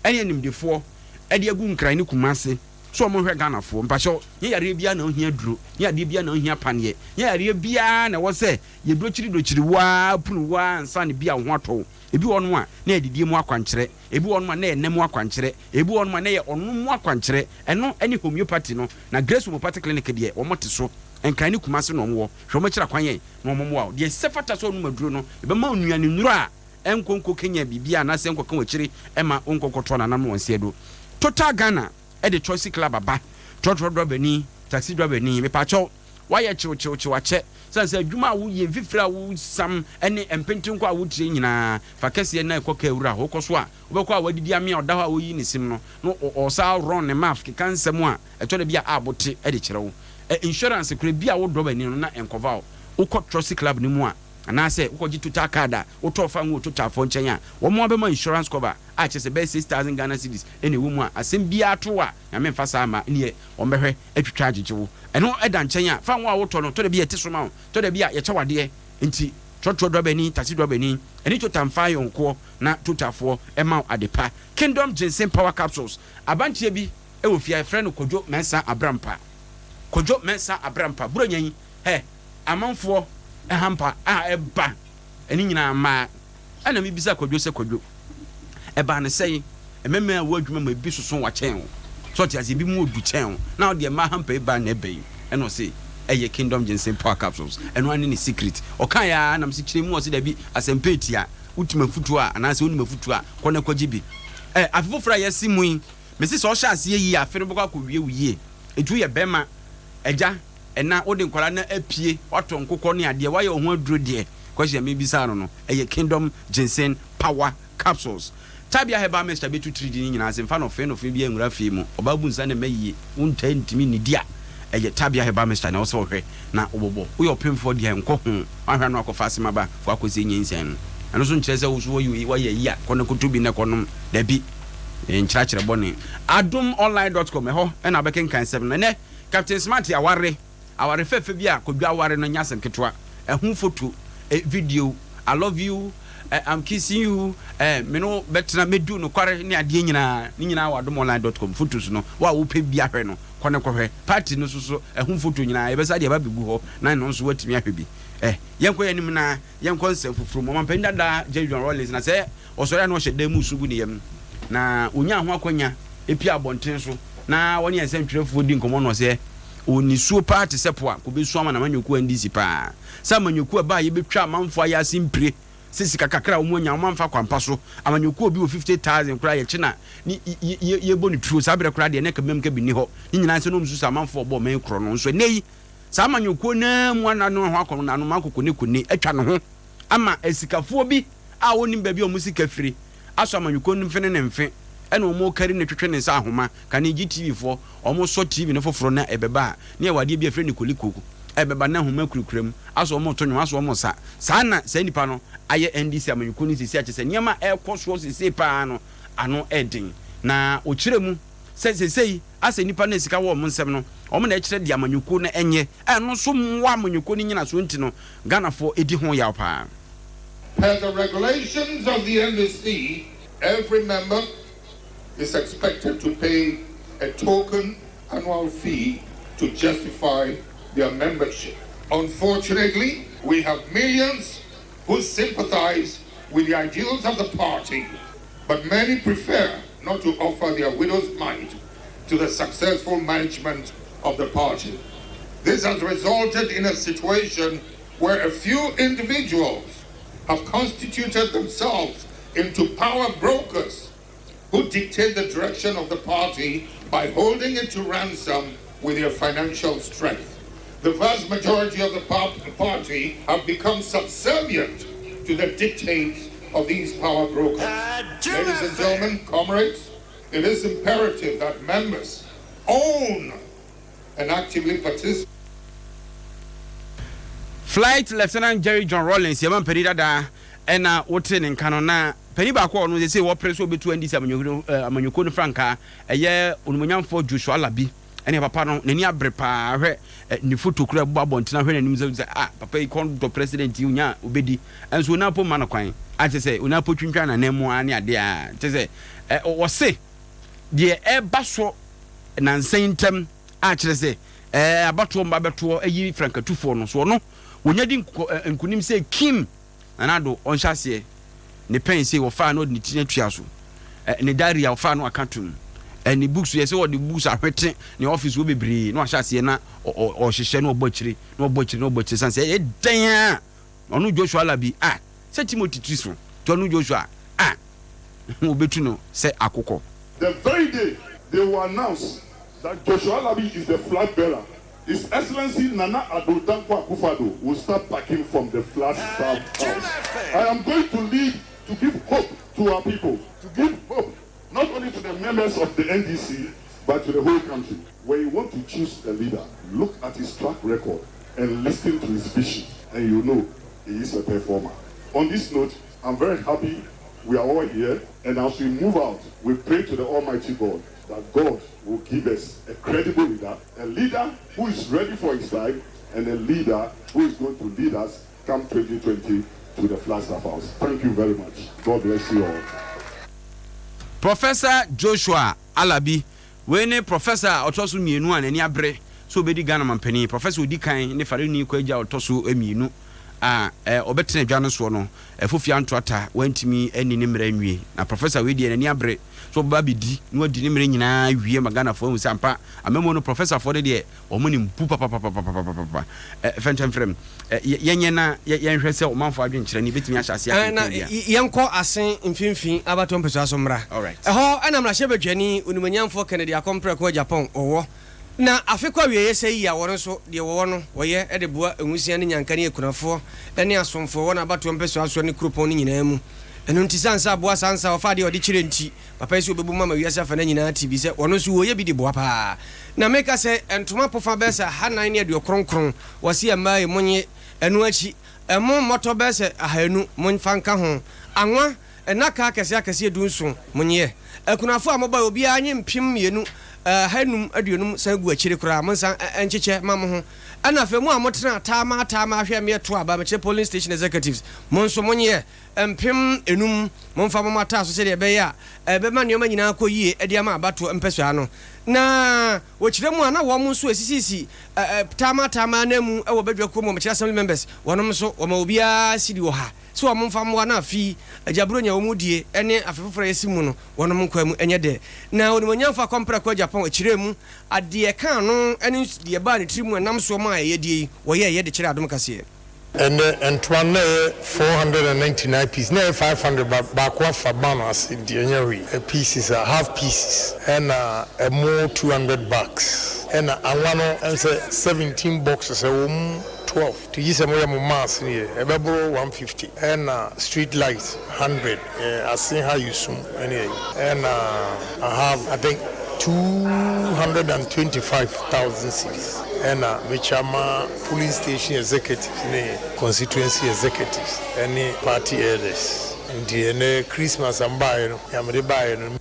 ɛne animdefoɔ ɛde agu Nkran ne Kumase sɛ wɔn nhwɛ Ghanafoɔ. Mpakyɛw, nyɛ yareɛ biara na ohia aduro, nyɛ adeɛ biara na ohia paneɛ, nyɛ yareɛ biara na ɛwɔ sɛ yɛdokyiri dokyiri wo ara punu wo ara ansa na bi a wo ho atɔ wo. Ebi wɔ hɔnom a na ɛyɛ adidie mu akwankyerɛ, ebi wɔ hɔnom a na ɛyɛ nna mu akwankyerɛ, ebi wɔ hɔnom a na ɛyɛ ɔnom mu akwankyerɛ. Ɛno ne homeopathy no. Na Grace Homeopathic Clinic deɛ, wɔte so. Nkran ne Kumasi na wɔwɔ. Hwɛ wɔn akyiri akwan yɛn na wɔmmoa wo. Deɛ ɛsɛ fata sɛ wonom aduro no, yɛbɛma wo nnuane nnuro a ɛnkɔ nkɔkanyan biribiara anaasɛ ɛnkɔka w'akyiri mma wonkɔ nkɔtoa nananom wɔn nseɛ do. Total Ghana de Choice Club aba. Trɔtrɔ drɔbani, taxi drɔbani, mepaakyɛw, Woayɛ kyewkyewkyew akyɛ. Esiane sɛ adwuma a woyɛ, mfifire a wosam ne mpentenkwa a wotie nyinaa fa kɛseɛ na ɛkɔ kaa wura hɔ. Wokɔ so a, wobɛkɔ a wadidi amee a ɔda hɔ a ɔreyi ne sem no, na ɔresan rɔn ne maf keka nsɛm a ɛtɔ da bi a abote de kyerɛ wo. Insurance koraa, bi a wodɔ w'ani no na ɛnkɔva wo. Wokɔ Trɔsi Club no mu a, Anaasɛ wokɔgye Total card a wotɔɔ fa ngo wɔ Totalfoɔ nkyɛn a, wɔn ara bɛma insurance cover a kyerɛ sɛ ɛbɛyɛ 6,000 Ghana cedis na ɛwɔ mu a, asɛm biara to wo a, Nyame mfa saa mma, ɛnneɛ wɔbɛhwɛ atwitwa agyegye wo. Ɛno da nkyɛn a, fa ngo a wotɔ no, tɔ da bi a yɛte so ma wo, tɔ da bi a yɛkyɛ wo adeɛ. Nti trɔtrɔ drɔbani, taxi drɔbani, ɛne Total mfa ayɔnkoɔ na Totalfoɔ mma wo ade pa. Kingdom Ginseng Power Capsules, Abanteɛ bi wɔ fie a yɛfrɛ no Kwadwo Mensah Abrampa. Kwadwo Mensah Abrampa, Buronya yi, hɛ, amanfoɔ hampa a ɛba ɛne nyinaa mmaa. Ɛna mebisa Kwadwo sɛ, Kwadwo, ɛbaa no sɛn? Mmarima a ɛwɔ adwuma mu ebi soso wa kyɛn wo. So ɔte aseɛ? Ebi mu odu kyɛn wo. Na ɔdeɛ mmaa hampa yi ba na ɛba yi. Ɛna ɔse, ɛyɛ Kingdom Ginseng Power Capsules. Ɛno ara ne ne secret. Ɔkaeɛ ara na mese kyerɛ mu, ɔse dabi, asɛmpa etia. Wotim afutuo a, anaasɛ wonim afutuo a, kɔ na kɔgye bi. Ɛ, afe foforɔ a yɛasi mu yi, mese sɛ ɔhyɛ aseɛ yie a, afe no bɛkɔ akɔwie wo yie. Enti woyɛ bɛrima, agya, ɛna, wode nkwadaa no apue, woatɔ nkokɔ ne adeɛ, woayɛ wo ho aduro deɛ, question a mebisaa no no, ɛyɛ Kingdom Ginseng Power Capsules. Tabia Herbal Mixture bɛtu tiridi no nyinaa ase, mfa nɔfee nɔfee biara nwura fie mu, ɔbaa bu nsa na ɛma yie, wontaa ntumi nnidi a, ɛyɛ Tabia Herbal Mixture na ɛwɔ sɛ wohwɛ na wobɔbɔ. Woyɛ ɔpemfoɔ deɛ a, nkɔ ho, woanhwɛ a na woakɔfa asɛm aba, kɔ akɔsie nyinsɛn no. Ɛno nso nkyerɛ sɛ wo nso woayɛ oyi, woayɛ ayi a, kɔ na kɔtɔ bi na kɔnom, dabi, ɛyɛ nkyerɛkyerɛ bɔne. Adomonline dot com, ɛhɔ na wobɛkenkan nsɛm no. Ɛnnɛ, Captain Smart aware, aware fɛfɛ bi a Kwadwo aware no nyɛ asɛm ketewa. Ɛho foto, eh, video, I love you, eh, I'm kissing you, eh, me ne wo bɛtena, mɛdi wo nokware ne adeɛ nyinaa, ne nyinaa wɔ adomonline dot com. Fotos no, wo a wopɛ bi ahwɛ no, kɔ ne kɔhwɛ. Party no nso so, ɛho foto nyinaa, yɛbɛsa de aba abɛgu hɔ na ɛno nso woatumi ahwɛ bi. Eh, yɛnkɔ yɛn anim na yɛnkɔ nsɛm foforɔ mu. Ɔmampanin dada Jerry John Rawlings na sɛ ɔsɔre a na ɔhyɛ dan mu resu gu ne yam, na ɔnyaa ho akwanya pue abɔnten so na ɔne nsɛntwerɛfoɔ di nkɔmmɔ no ɔsɛ ɔwɔ nisuo paa te sɛ po a kɔbɛsu ama n'amanyɔkuo NDC paa sɛ amanyɔkuo ɛba a yɛbɛtwa amanfoɔ ayɛ ase mpire sɛ sika kakra a wɔn anya wɔn amfa kwampa so amanyɔkuo bi wɔ 50,000 koraa yɛkye na ne yɛbɔ ne tuo saa berɛ koraa deɛ ne kabam ka bi nni hɔ ne nyinaa sɛ na wɔn susu amanfoɔ ɔbɔ ɔman korɔ no nso ɛnɛ yi saa amanyɔkuo naa mu ana no ho akɔno na anoma akokone kone atwa ne ho ama asikafoɔ bi a wɔnnim baabi a wɔn sika firi asɔ amanyɔkuo no mfe ne ne mfe ɛna wɔn rekari no twetwe ne nsa ahoma kane GTV foɔ wɔn sɔ TV no foforɔ na ɛbɛba a ne yɛwɔ adeɛ bi a yɛfrɛ no koliko ɛbɛba na ahoma kurakura mu asɔ wɔn reto nnwom asɔ wɔn resa saa na saa nipa no ayɛ NDC amanyɔkuo no seesei a kyerɛ sɛ nneɛma a ɛrekɔ soɔ seesei paa no ano ɛden na ɔkyerɛ mu sɛ seesei asɛ nnipa no a sika wɔ wɔn nsam no wɔn na ɛkyerɛ deɛ amanyɔkuo no nyɛ a ɛno nso mmoa amanyɔkuo no nyinasoɔ nti no Ghanafoɔ di ho yaw paa. Per the regulations of the NDC, every member is expected to pay a token annual fee to justify their membership. Unfortunately, we have millions who sympathize with the ideals of the party, but many prefer not to offer their widow's mite to the successful management of the party. This has resulted in a situation where a few individuals have constituted themselves into power brokers who dictate the direction of the party by holding it to ransom with their financial strength. The vast majority of the party have become subservient to the dictates of these power brokers. Ladies and gentlemen, comrades, it is imperative that members own and actively participate. Flight Lieutenant Jerry John Rawlings yɛ mampanin dada ɛna wote ne nka no na panin baako a ɔno sɛ wɔpere sɛ ɔbɛtu NDC amanyɔkuo no frankaa ɛyɛ onimonyamfoɔ Joshua Alabi ɛne papa no n'ani abere paa hwɛ ne foto kura bɔ abɔntene ahwɛ n'anim sɛ ah papa yi kɔn dɔ president yi onya obɛdi ɛnso onapo mma no kwan akyɛ sɛ onapo twintwan n'anan mu ara ne adeɛ a kyɛ sɛ wɔse deɛ ɛba so nansa yi ntam a kyerɛ sɛ ɛɛ abatoɔ mba bɛtoɔ ayi frankatufoɔ no so ɔno wɔnya di nkonim sɛ Kim Nana Addo ɔnhyɛ aseɛ ne pɛn sei wɔfaa na ɔde ne ti atua so ne diary a ɔfaa no aka tom ne books yɛ sɛ ɔde books ahwete ne office wɔ bebree na wahyɛ aseɛ na ɔhyehyɛ na ɔbɔ akyire na ɔbɔ akyire na ɔbɔ akyire san sɛ ɛyɛ dɛn a ɔno Joshua Alabi a sɛ Timothy tiri so nti ɔno Joshua a wɔbɛtu no sɛ akokɔ. The very day they will announce that Joshua Alabi is the flag bearer, His Excellency Nana Addo Dankwa Akufo-Addo will start packing from the Flagstaff House. I am going to lead to give hope to our people, to give hope not only to the members of the NDC but to the whole country. When you want to choose a leader, look at his track record and listen to his vision and you know. he is a performer. On this note, I'm very happy we are all here, and as we move out, we pray to the Almighty God that God will give us a credible leader, a leader who is ready for his time, and a leader who is going to lead us come 2020 to the Flagstaff House. Thank you very much. God bless you all. Professor Joshua Alabi, Wei ne Professor a ɔtɔ so mmienu a n'ani abere sɛ ɔbɛdi Ghana manpanin. Professor a ɔdi kan ne Farini Kwagya a ɔtɔ so mmienu a ɔbɛtena adwa no soɔ no, Afofia Antoata, wantumi anni ne mmerɛ anwie. Na Professor wei deɛ n'ani abere sɛ ɔbɛba abɛdi na wadi ne mmerɛ nyinaa awie ma Ghanafoɔ ahu sɛ ampa amammuo no Professorfoɔ no deɛ wɔn nim bu papapapapapapa. Fɛntɛmfrɛm, yɛnyɛ na yɛnhwɛ sɛ ɔmanfoɔ adwenkyerɛ no yɛbɛtumi ahyɛ aseɛ Na akenkan bi a. yɛnkɔ Asen mfimfini abatoɔ mpɛsoa so mmra. Alright. Ɛhɔ na mmarahyɛbadwani Onimuonyamfoɔ Kennedy Akompreko Agyapong wɔ. Na afe kɔ awieeɛ sɛ yi a wɔn nso deɛ wɔwɔ no wɔyɛ de boa nwusia ne nyanka ne akunafoɔ ne asomfoɔ wɔ n'abatoɔ mpɛsoa soɔ ne kuropɔn no nyinaa mu. Ɛno nti sane sɛ aboa saa nsa a ɔfa adeɛ a ɔde kyerɛ nti, papa yi sɛ ɔbɛbu mu ama wiase afana nyinaa ate bi sɛ ɔno nso wɔyɛ bi de boa paa. Na meka sɛ ntoma pofa bɛyɛ sɛ ahanan ne aduokron nkron wɔse mmaa yi monye, ɛno akyi ɛmo mmɔtɔ bɛyɛ sɛ ahanu monfa nka ho, anwa Nnaka akɛseɛ akɛseɛ dunson, monyɛ. Akunafoɔ a mobaeɛ, obiara nye mpem mmienu, ahanum aduonum san gu akyire koraa, monsan nkyekyɛ ma mo ho. Ɛna afei mo a motenaa taamaa taamaa hwɛɛ meɛ too aba, mekyerɛ polling station executives, mo nso monyɛ mpem enum, momfa mo mmata so sɛdeɛ ɛbɛyɛ a ɛbɛma nneɛma nyinaa akɔ yie de ama abatoɔ mpɛsoa no. Na wɔkyerɛ mu a na wɔn nso ɛsisisi taamaa taamaa ananmu wɔ badwakuo mu, mekyerɛ assembly members, wɔnom nso wɔma obiara sidi ɔha. Sɛ wɔn mfa mmoa na afe yi Agya Buronya a wɔn die ne afe foforɔ a yɛasi mu no wɔnom nkwa mu nyɛ dɛ. Na Onimuonyamfo Akɔmprɛko Agyapong kyerɛɛ mu adeɛ ɛkaa ano ne deɛ ɛbaa ne tiri mu ɛnam soɔ maa ɛyɛdie yi wɔyɛeɛ de kyerɛɛ adom kaseɛ. Ɛnɛ ntoma no na ɛyɛ 499 pieces na ɛyɛ 500 but baako afa ban ase nti ɛnyɛ hwee pieces a half pieces ɛna ɛmo 200 bags ɛna anwa no ɛnsɛ 17 boxes ɛwɔ mu 12 nti gye sɛ moyɛ mo maths no yie ɛbɛboro 150 ɛna street light 100 ase ha yɛ sum ɛne ayi ɛna I have I think 225,000 cedis ɛna mekyɛ ama polling station executives ne constituency executives ɛne party elders nti ɛnɛ Christmas a mebaeɛ no nea mede baeɛ no.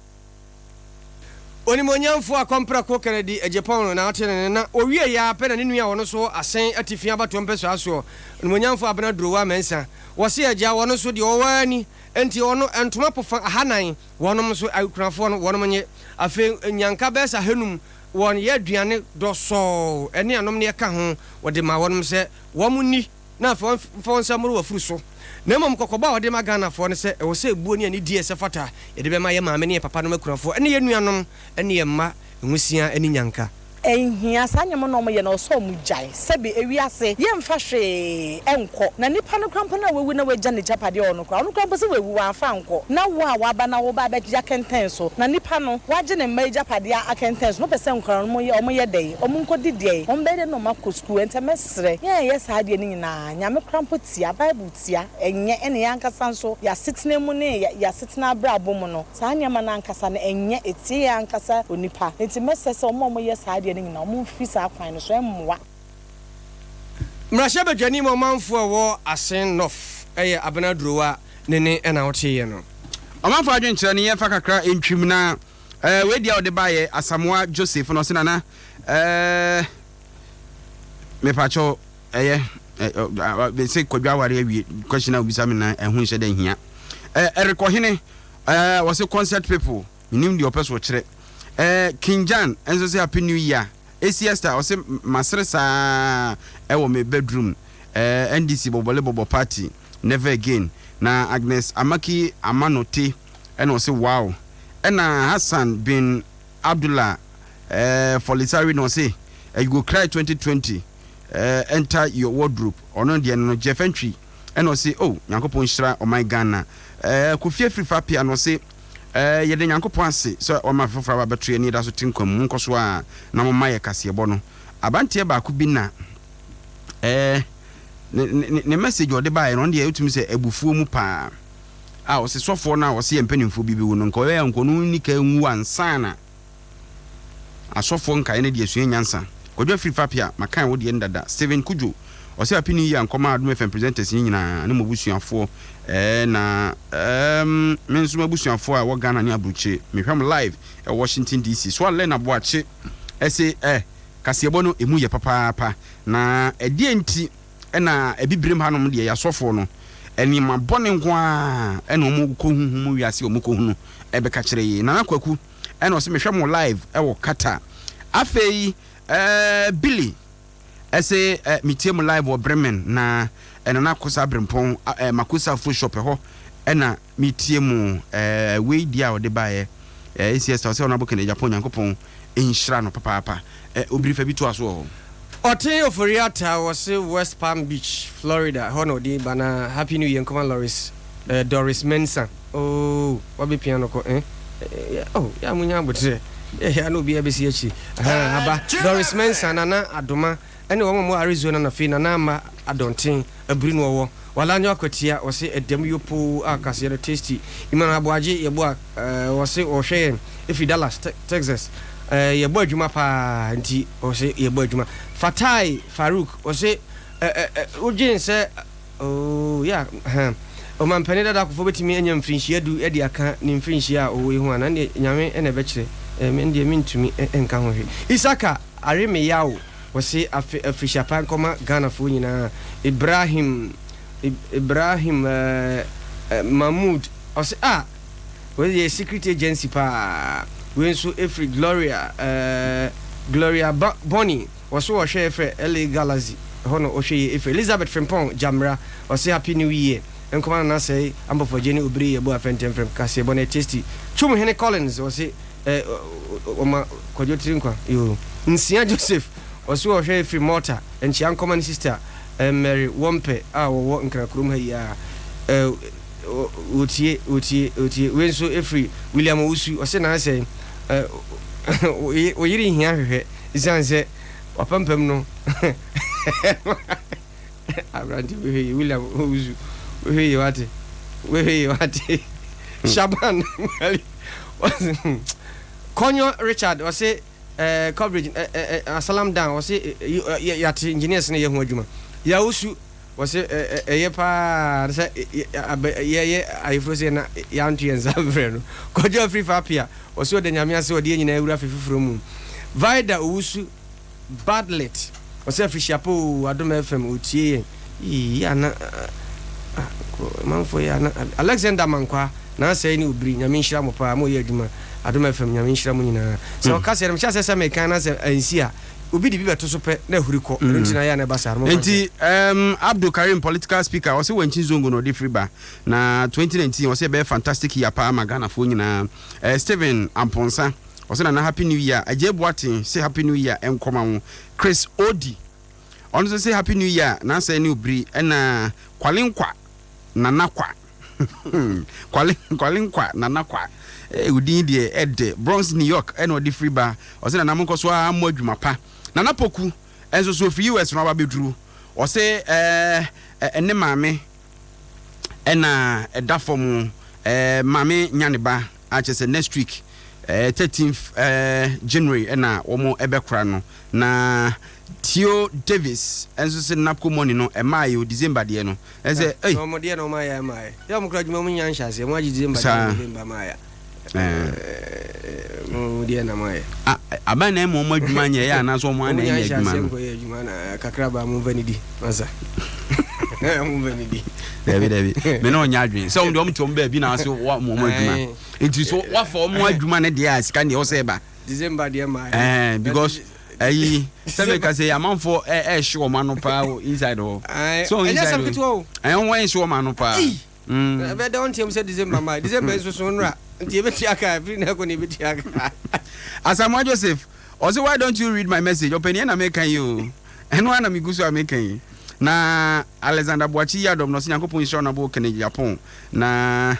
Onimuonyamfo Akɔmprako Kennedy Agyapong no na ɔte ne nne na ɔwieeɛ ara pɛ na ne nua a ɔno nso wɔ Asen Atifi abatoɔ mpɛsoa soɔ, Onimuonyamfo Abena Durowa Mensah, wɔse agya ɔno nso deɛ ɔwɔ ara ni, enti ɔno ntoma pofa ahanan, wɔnom nso akunafoɔ no wɔnom nye, afei nnyanka bɛyɛ sɛ ahanum, wɔn yɛ aduane dɔsɔɔ ɛne anomneɛ ka ho wɔde ma wɔnom sɛ wɔn nni. na afei wɔmfa wɔn nsa mmoro w'afuru so. Na mmom kɔkɔbɔ a wɔde ma Ghanafoɔ ne sɛ ɛwɔ sɛ ebuo ne anidie a ɛsɛ fata yɛde bɛma yɛn maame ne yɛn papanom akunafoɔ ne yɛn nuanom ne yɛn mma nwisiaa ne nyanka. Ɛnhia, saa nneɛma no a wɔyɛ no ɛwɔ sɛ wɔgyae. Sɛbe ewiase, yɛmfa hwee nkɔ. Na nipa no koraa mpo no a wawu na wagya n'agyapadeɛ wɔ hɔ no koraa, ɔno koraa mpo sɛ wawu, wamfa ankɔ. Na wo a waba na woreba abɛgye akɛntɛn so, na nipa no, wagye ne mma agyapadeɛ akɛntɛn so, na wopɛ sɛ nkwadaa no wɔyɛ, wɔyɛ dɛn? Wɔnkɔdi deɛn? Wɔbɛyɛ dɛn na wɔakɔ sukuu? Ɛntɛ mɛsrɛ. Serɛ, yɛn a yɛyɛ saa adeɛ no nyinaa, Nyame koraa mpo tia, Bible tia, ɛnyɛ, ɛne yɛn ankasa nso yɛn asetena mu ne yɛn asetena abrabɔ mu no, saa nneɛma no ankasa no, ɛnyɛ, ɛtia yɛn ankasa onipa. Enti mɛsrɛ sɛ wɔn a wɔyɛ saa adeɛ no nyinaa, wɔmfiri saa kwan no so, ɛmmoa. Mmarahyɛbadwani ma ɔmanfoɔ a ɛwɔ Asen North yɛ Abena Durowa ne ne na woteeɛ no. Ɔmanfoɔ adwenkyerɛ no yɛmfa kakra ntwim na eh, wei deɛ ɔde baeɛ Asamoah Joseph na ɔse nana eh, Mepakyɛw ɛyɛ sɛ kwadwo aware awie question a obisa me na ɛho nhyɛ dɛ nhia. Eric Ɔhene wɔse concert people menim deɛ ɔpɛ so ɔkyerɛ. King Jan nso sɛ happy new year. Esi Esther ɔse masere saa ɛwɔ me bedroom. NDC bɔbɔle bɔbɔ party never again. Na Agnes Amaki Amanote ɛna ɔse wow. Ɛna Hassan bin Abdullah eh, Folisari na ɔse eh, you go cry 2020 eh, enter your wardrobe ɔno deɛ no no Jeff Antwi ɛna ɔse oh Nyankopɔn nhyira ɔman Ghana eh, Kofi Afrifa Appiah na ɔse eh, yɛda Nyankopɔn ase sɛ wama afe foforɔ aba abɛto yɛn ne yɛda so te nkwa mu monkɔ so a na momma yɛ kaseɛbɔ no abanteɛ baako bi na eh, ne, ne, ne message ɔde baeɛ no ɔno deɛ wotumi sɛ abufuo mu paa a ɔse sɔfoɔ no a ɔse yɛn mpanimfoɔ bi bɛwu no nka ɔyɛ a nka ɔno nni kan nwu ansa na asɔfoɔ nkaeɛ no de asua nyansa. Kwadwo Afiri Fapia, makan wo deɛ no dada. Stephen Kudjo, ɔse Happy New Year nkɔma Adom FM presenters no nyinaa ne mo abusuafoɔ. Ɛɛ na ɛɛm me nso m'abusuafoɔ a ɛwɔ Ghana ne aburukyire, mehwɛ mo live ɛwɔ Washington DC. So Allen Aboakye ɛse eh kaseɛbɔ no ɛmu yɛ papaapa. Na ɛdeɛn nti na Abibirem hanom deɛ yɛasɔfoɔ no nneɛma bɔne nko ara na wɔn kɔ huhu mu wiase a wɔn kɔ hunu ɛbɛka kyerɛ yei. Nana Kwaku ɛna ɔse mehwɛ mo live ɛwɔ Qatar. Afei ɛɛ Billy ɛse ɛ metie mo live wɔ Bremen na Nana Kosa Brempɔn ɛ Makosa Afro Shop ɛhɔ ɛna metie mo ɛɛ wei deɛ a ɔde baeɛ ɛɛ ACS ɔsɛ Honourable Kennedy Agyapong Nyankopɔn nhyira no papaapa ɛ obiri fa bi toa so wɔ hɔ. Ɔte Ofori-Atta wɔse West Palm Beach, Florida hɔ na ɔde ba na Happy New Year nkɔma Loris eh, Doris Mensah oh wabɛpia no kɔ eh, eh, oh yɛ a monya aboterɛ eh, yɛ a na obiara bɛsi akyiri ahaa aba Doris Mensah Nana Adoma Ɛne wɔn a wɔwɔ Arizona na afei Nana Ama Adɔnten abiri no ɔwɔ Walanyo Akwatia ɔse ɛdɛm yopoo a kaseɛ no tasty Iman Aboagye yɛboa eh ɔse ɔhwɛ yɛn ɛfiri Dallas Texas eh yɛbɔ adwuma paa nti ɔse yɛbɔ adwuma Fatai Farouk ɔse eh eh eh wodwen sɛ Oh yeah huh. Ɔmanpanin dada Akuffo bɛtumi anya mfirinhyia du de aka ne mfirinhyia a ɔwɔ yi ho anaa? Ɛndeɛ Nyame na ɛbɛkyerɛ, eh, me deɛ mentumi nka ho hwee. Isaka Aremeyaw ɔse afe afirihyia pa nkɔma Ghanafoɔ nyinaa. Ibrahim Ibrahim eh, eh, Mahmood ɔse ah wei deɛ secret agency paa. Wei nso ɛfiri Gloria eh, Gloria Bonny. Wɔso wɔhwɛ frɛ LA Galaxy ɛhɔ na ɔhwɛ yie efiri Elizabeth Frimpong Gyamera ɔse happy new year nkɔma Nana Sɛe Ampɔfoagye ne Obiri Yeboah Fɛntɛmfrɛm kaseɛbɔ no yɛ tasty Twum Hene Collins ɔse eh ɔma Kwadwo tiri nkwa yoo Nsia Joseph ɔse ɔhwɛ efiri Malta nkyea nkɔma ne sister eh Mary Wɔmpɛ a wɔwɔ Nkran kurom ha yi ara eh wɔtie wɔtie wɔtie wei nso efiri William Owusu ɔse Nana Sɛe eh wo yere nhia hwehwɛ Esiane sɛ w'apampam no aberante wohwɛ yie William Owusu wohwɛ yie wate wohwɛ yie wate Shaban Mali Kɔnyɔ Richard ɔse eh, coverage eh, eh, eh, Asalam Dan ɔse eh, eh, yate engineers no yɛ ho adwuma Yawusu Wɔse ɛyɛ paa sɛ yɛyɛ ayeforo sei na yɛanto yɛn nsa amfrɛ no. Kwadwo Afrifa Appiah, ɔse ɔda Nyame ase ɔde yɛn nyinaa awura afe foforɔ mu. Vida Owusu Bartlett, ɔse afirihyia pa oo Adom FM ɔtie yɛn. Yii yɛ ana ah manfoɔ yɛ ana Alexander Mankwaa, Naasɛe ne Obiri, Nyame nhyira mo paa moyɛ adwuma Adom FM Nyame nhyira mo nyinaa. Sɛ ɔka sɛ mehyɛ aseɛ sɛ mekan na sɛ ansi a Obi de bi bɛto so pɛ na ahuri kɔ, ɛno nti na ɛyɛ a na ɛba saa no. Momfa Nti nkyɛ. um, Abdul Karim political speaker ɔse wankyi Zongo na ɔde firi ba na 2019 ɔse ɛbɛyɛ fantastic year paa ma Ghanafoɔ nyinaa. Eh, Stephen Amponsa ɔse Nana happy new year. Agyei Boateng se happy new year nkɔma wo. Chris Odi ɔno nso se happy new year Nansɛ ne Obiri ɛna Kwalenkwa Nana Kwa Kwale Kwale Nkwa Nana Kwa eh, wo din deɛ ɛdɛ. Bronx New York ɛna ɔde firi ba. Ɔse Nana monkɔ so ara mmɔ adwuma pa. Nana Poku nso so ɔfiri US na waba abɛduru. Ɔse eh, eh, ne maame ɛna ɛda fam eh, maame nya ne ba a kyerɛ sɛ next week eh, 13th eh, January ɛna wɔn ɛbɛkora no. Na Theo Davis nso se Napco money no ɛmaa yɛ o December deɛ no ɛsɛ ei. Na wɔn deɛ na wɔn ayɛ ama yɛ. Yɛ wɔn kura adwuma wɔn nya nhyɛ aseɛ wɔn agye December deɛ November ma ayɛ. Ɛɛ. Mo deɛ na mo ayɛ. Aban na ɛma wɔn adwuma nyɛ yɛ anaasɛ wɔn ana ɛnyɛ adwuma no. Wɔn nya nhyɛ aseɛ nkɔyɛ adwuma na kakra ba mo nfa ni di masa. Mo nfa ni di. Dabi dabi me na ɔnyɛ adwene sɛ wɔn deɛ wɔn te wɔn baabi na ase wɔn wɔn adwuma nti so wafa wɔn adwuma ne deɛ a sika deɛ ɔsɛ ba. December deɛ maa yɛ. Ɛɛ because ɛyi sɛ mi ka sɛ amanfoɔ ɛ ɛhye wɔn ano paa wɔ inside hɔ. So inside ɛnyɛ sɛm ketewa o. Ɛn wɔn ɛhye wɔn ano paa. Ɛbɛ dɛ wɔn tiɛm sɛ December maa December nso so nra nti ebe tua ka efiri na ɛkɔ na ebe tua ka. Asamoah Joseph ɔsɛ why don't you read my message ɔpɛni ɛna meka yi o ɛno ara na megu so a meka yi na Alexander Boakye yi adɔm na ɔsɛ Nyankopɔn nhyira ɔnabo Kennedy Agyapong na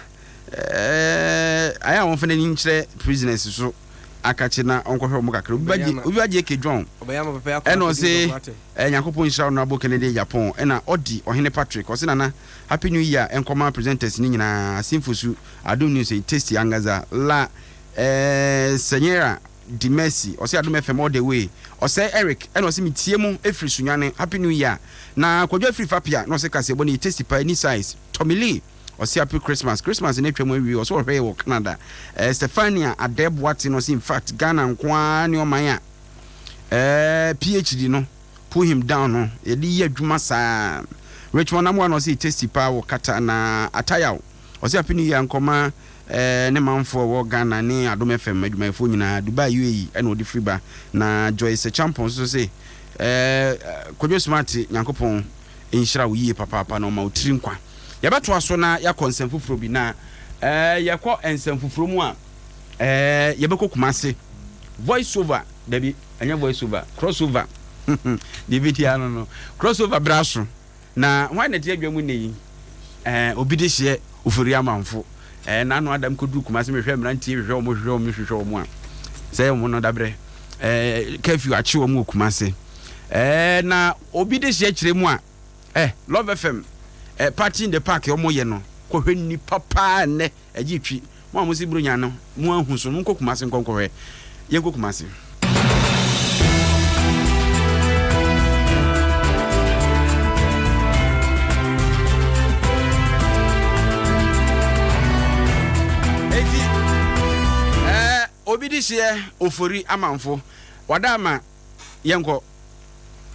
ɛɛ ayɛ a wɔmfa n'ani nkyerɛ prisoners so akakye na ɔnkɔhwɛ wɔn kakra. Obi ba J obi ba JK John ɛna ɔse eh, Nyankopɔn nhyira Honourable Kennedy Agyapong ɛna ɔdi Ɔhene Patrick ɔse Nana Happy New Year nkɔma presenters no nyinaa Asimfosu Adom News ɛyi tasty angaza la eh, Senyera. Dimercy ɔse Adom FM all the way. Ɔsɛe Eric ɛna ɔse metie mo ɛfiri Sunyani happy new year. Na Kwadwo afiri Fapia na ɔse kaseɛbɔ no yɛ tasty paa ɛni size. Tommy Lee ɔse happy Christmas Christmas no atwam awie ɔse ɔhwɛ yɛ wɔ Canada. Eh, Stephania Adɛ Boate na ɔse infact Ghana nko ara ne ɔman a eh, PhD no pull him down no yɛde yɛ adwuma saa. Richmond Amoah na ɔse tasty paa wɔ Qatar na Atayaw Ɔse afe new year nkɔma ne manfoɔ ɛwɔ Ghana ne Adom FM adwumayɛfoɔ nyinaa, Dubai UAE ɛna ɔde firi ba. Na Joyce Acheampong nso se Kwadwo Smart Nyankopɔn nhyira wo yie papaapa na ɔma wo tiri nkwa. Yɛbɛtoa so na yɛakɔ nsɛm foforɔ bi na yɛkɔ nsɛm foforɔ mu a yɛbɛkɔ Kumasi. Voice over, dabi ɛnyɛ voice over, cross over deɛ ɛbɛdi ano no, cross over bra so. Na hwan na ɛte adwa mu nnɛ yi? Ɛɛ, obi de hyeɛ Ofori Amanfo. Ɛɛ, n'ano adam kɔduru Kumasi mehwɛ mmeranteɛ hwehwɛ wɔn hwehwɛ wɔn hwehwɛ wɔn a, sɛ wɔn no dabrɛ. Ɛɛ, curfew akye wɔn wɔ Kumasi. Ɛɛ, na obi de hyeɛ kyerɛ mu a, ɛ, Love FM, ɛ, party in the park wɔn yɛ no, kɔhwɛ nnipa paa nnɛ. Ɛgye twi. Mo a mo se Buronya no mo ahu so no, monkɔ Kumase nkɔ nkɔhwɛ. Yɛnkɔ Kumase. Eti, ɛɛ, obi de hyeɛ Ofori Amanfo. Wada ama yɛnkɔ. Obi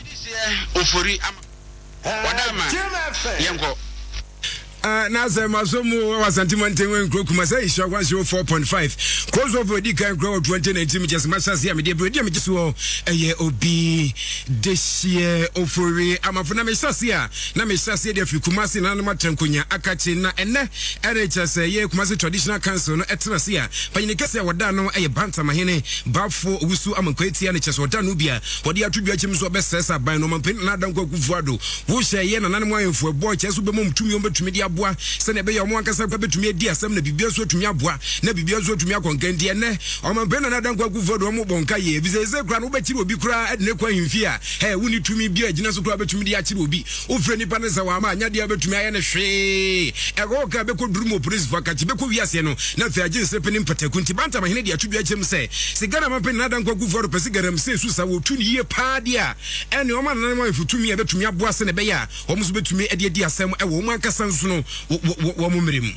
de hyeɛ Ofori Amanfo. Wada ama yɛnkɔ. Ah, na sɛ maso mu wɔ Asante mantam wɔ nkuro Kumasi Nhyira 104.5 crossover odi kan kura wɔ 2019 mu kyɛ sɛ mahyɛ ase a mede abiri odi a megye soɔ ɛyɛ obi dehyeɛ ofori amafo na mehyɛ ase a na mehyɛ aseɛ de afiri Kumasi nananom atrankonya akakye na ɛnɛ ɛne kyɛ sɛ yɛ Kumasi Traditional Council no ɛtena ase a panyini kɛse a wɔda no ɛyɛ Bantamahene Bafo Owusu Amankwaatia ne kyɛ sɛ ɔda no bi a wɔde ato dwa kyɛm so ɔbɛsrɛ sɛ aban no ɔmampanin Nana Dankwa Akufo-Addo Wohyɛ yɛn nananom ahemfo ɛbɔ kyerɛ sɛ wobɛma wɔn tumi a wɔbɛtumi de aboa sɛnea ɛbɛyɛ a wɔn ankasa koraa bɛtumi adi asɛm na biribiara nso atumi aboa na biribiara nso atumi akɔ nkan. Nti ɛnnɛ Ɔmanpanin Nana Dankwa Akufo-Addo wɔn bɔ nka yie efisɛ seesei koraa no wobɛkyere obi koraa de no kɔ ahemfie a hɛ wonni tumi biara a ɛgyina so koraa wobɛtumi de akyere obi. Wofrɛ nipa no sɛ wamma a nyɛ adeɛ a wobɛtumi ayɛ no hwee. Ɛhɔ ka bɛkɔduru mu opolisifo akakye bɛkɔ wiaseɛ no na afei agye nsepe ne mpataku. Nti Bantamahene de ato dwa akyerɛ mu sɛ sɛ Ghana Manpanin Nana Dankwa Akufo-Addo pɛ sɛ galamsey so sa wɔtu no yie paa deɛ a Ɛnne, wɔma nananom ahemfo tumi a ebetumi aboa sɛnea ɛbɛyɛ a wɔn nso betumi de adi asɛm wɔ wɔn ankasa nso no wɔ wɔn mmere mu.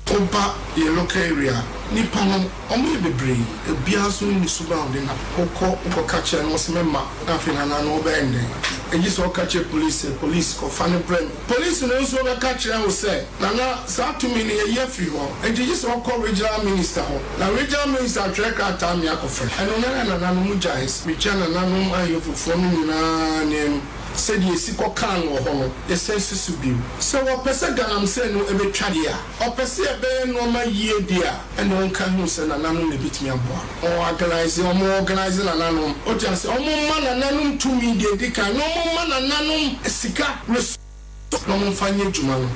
Woba yɛn local area a, nnipa no wɔn yɛ bebree, obiara nso ne ne suban a ɔde nam. Wokɔ wokɔka kyerɛ no ɔse mɛma, na afei nana no wobɛyɛ no dɛn? Egye sɛ woka kyerɛ police sɛ police kɔfa no brɛ me. Police no nso bɛka kyerɛ wo sɛ nana saa tumi no yɛyi afiri hɔ, enti gye sɛ wokɔ regional minister hɔ. Na regional minister atwerɛ krataa me akɔfrɛ. Ɛno na na nananom gyae. Mekyia nananom ahemfofoɔ no nyinaa ne sɛdeɛ yɛsi kɔkaa no wɔ hɔ no, yɛsan si so bio. Sɛ wɔpɛ sɛ galamsey no bɛtwa deɛ a, ɔpɛ sɛ yɛbɛyɛ nnoɔma yie deɛ a, ɛnna ɔnka nhu sɛ nananom na ɛbɛtumi aboa. Ɔorganise, wɔorganise nananom. Wote aseɛ? Wɔmma nananom tumi deɛ ɛdi kan, na wɔmma nananom sika, resource. na wɔmfa nyɛ adwuma no.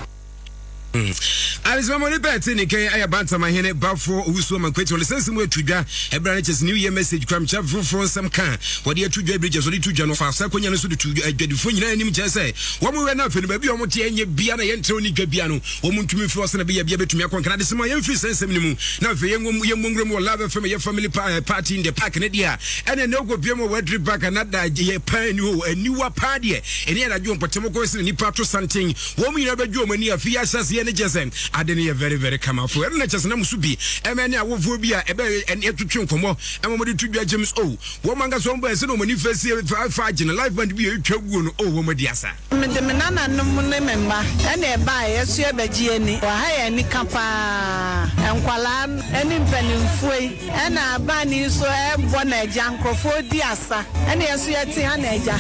Adesima mu nipa ɛte ne kan ayɛ Bantam ahene Bafo Owusu Amankwati wɔde sɛnsɛm mu ato dwa ɛberɛ ne kyɛsɛ New Year message kura mekyɛ foforɔ nsɛm ka wɔde ato dwa ɛbere kyɛ sɛ wɔde to dwa no fa saa akonya no so de to adwadifoɔ nyinaa anim kyerɛ sɛ wɔn wɛ no afei no baabi a wɔn te ɛnyɛ bia na yɛntrɛw ne dwa bia no wɔn ntumi mfiri hɔ sɛ na bɛyɛ bia bɛtumi akɔ nkana adesima yɛmfiri sɛnsɛm no mu na afei yɛmmɔ nwura mu wɔ Love FM yɛ family party in the park ne deɛ a ɛne ne wokɔ pie mu wɔ Wadri Park na da yɛ paa ni hɔ aniwa paa deɛ Ɛne anadwo mpɔtam kɔ sene nipa to santen wɔn nyinaa bɛdwo wɔn ani afi yɛ ahyɛseɛ ne kyɛ sɛ ade no yɛ very very kamafo ɛno na kyɛ sɛ na musu bi ɛmɛ ne awofoɔ bi a ɛbɛ ɛne ɛtwetwe nkɔmmɔ ɛma wɔde to dwa James o wɔn ankasa wɔn bɛɛ sɛ na wɔn ani fɛ sie fa agye no life band bi a ɛtwa guo no o wɔn adi asa. Mede me nananom ne me mma na ɛbaeɛ, yɛso yɛbɛgye yɛn ani. Wɔ ha yɛ anika pa ara, nkwadaa ne mpanimfoɔ yi. Ɛna band yi nso ɛbɔ na agya nkorɔfoɔ redi asa ɛna yɛn nso yɛte ha na agya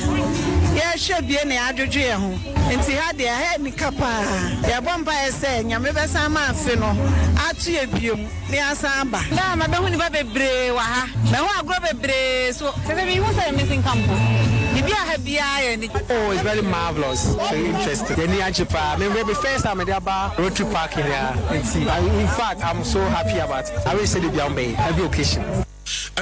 yɛrehwɛ bie na yɛadwodwo yɛn ho nti ha deɛ ɛha anika paa yɛbɔ mpaeɛ sɛ Nyame bɛsan ama afe no ato yɛ biom na yɛasan aba. Daa mabɛhu nnipa bebree wɔ ha. Mahu agorɔ bebree so. Kyerɛ sɛ menhu sɛdeɛ mesi nka mpo. Biribi a ha biara yɛ anigye. Oh it's very marvelous, so interesting. Yɛn ani agye paa. Me me first time mede aba Rotary Park here nti in fact I'm so happy about I wish sɛ da biara wɔbɛyɛ every occasion.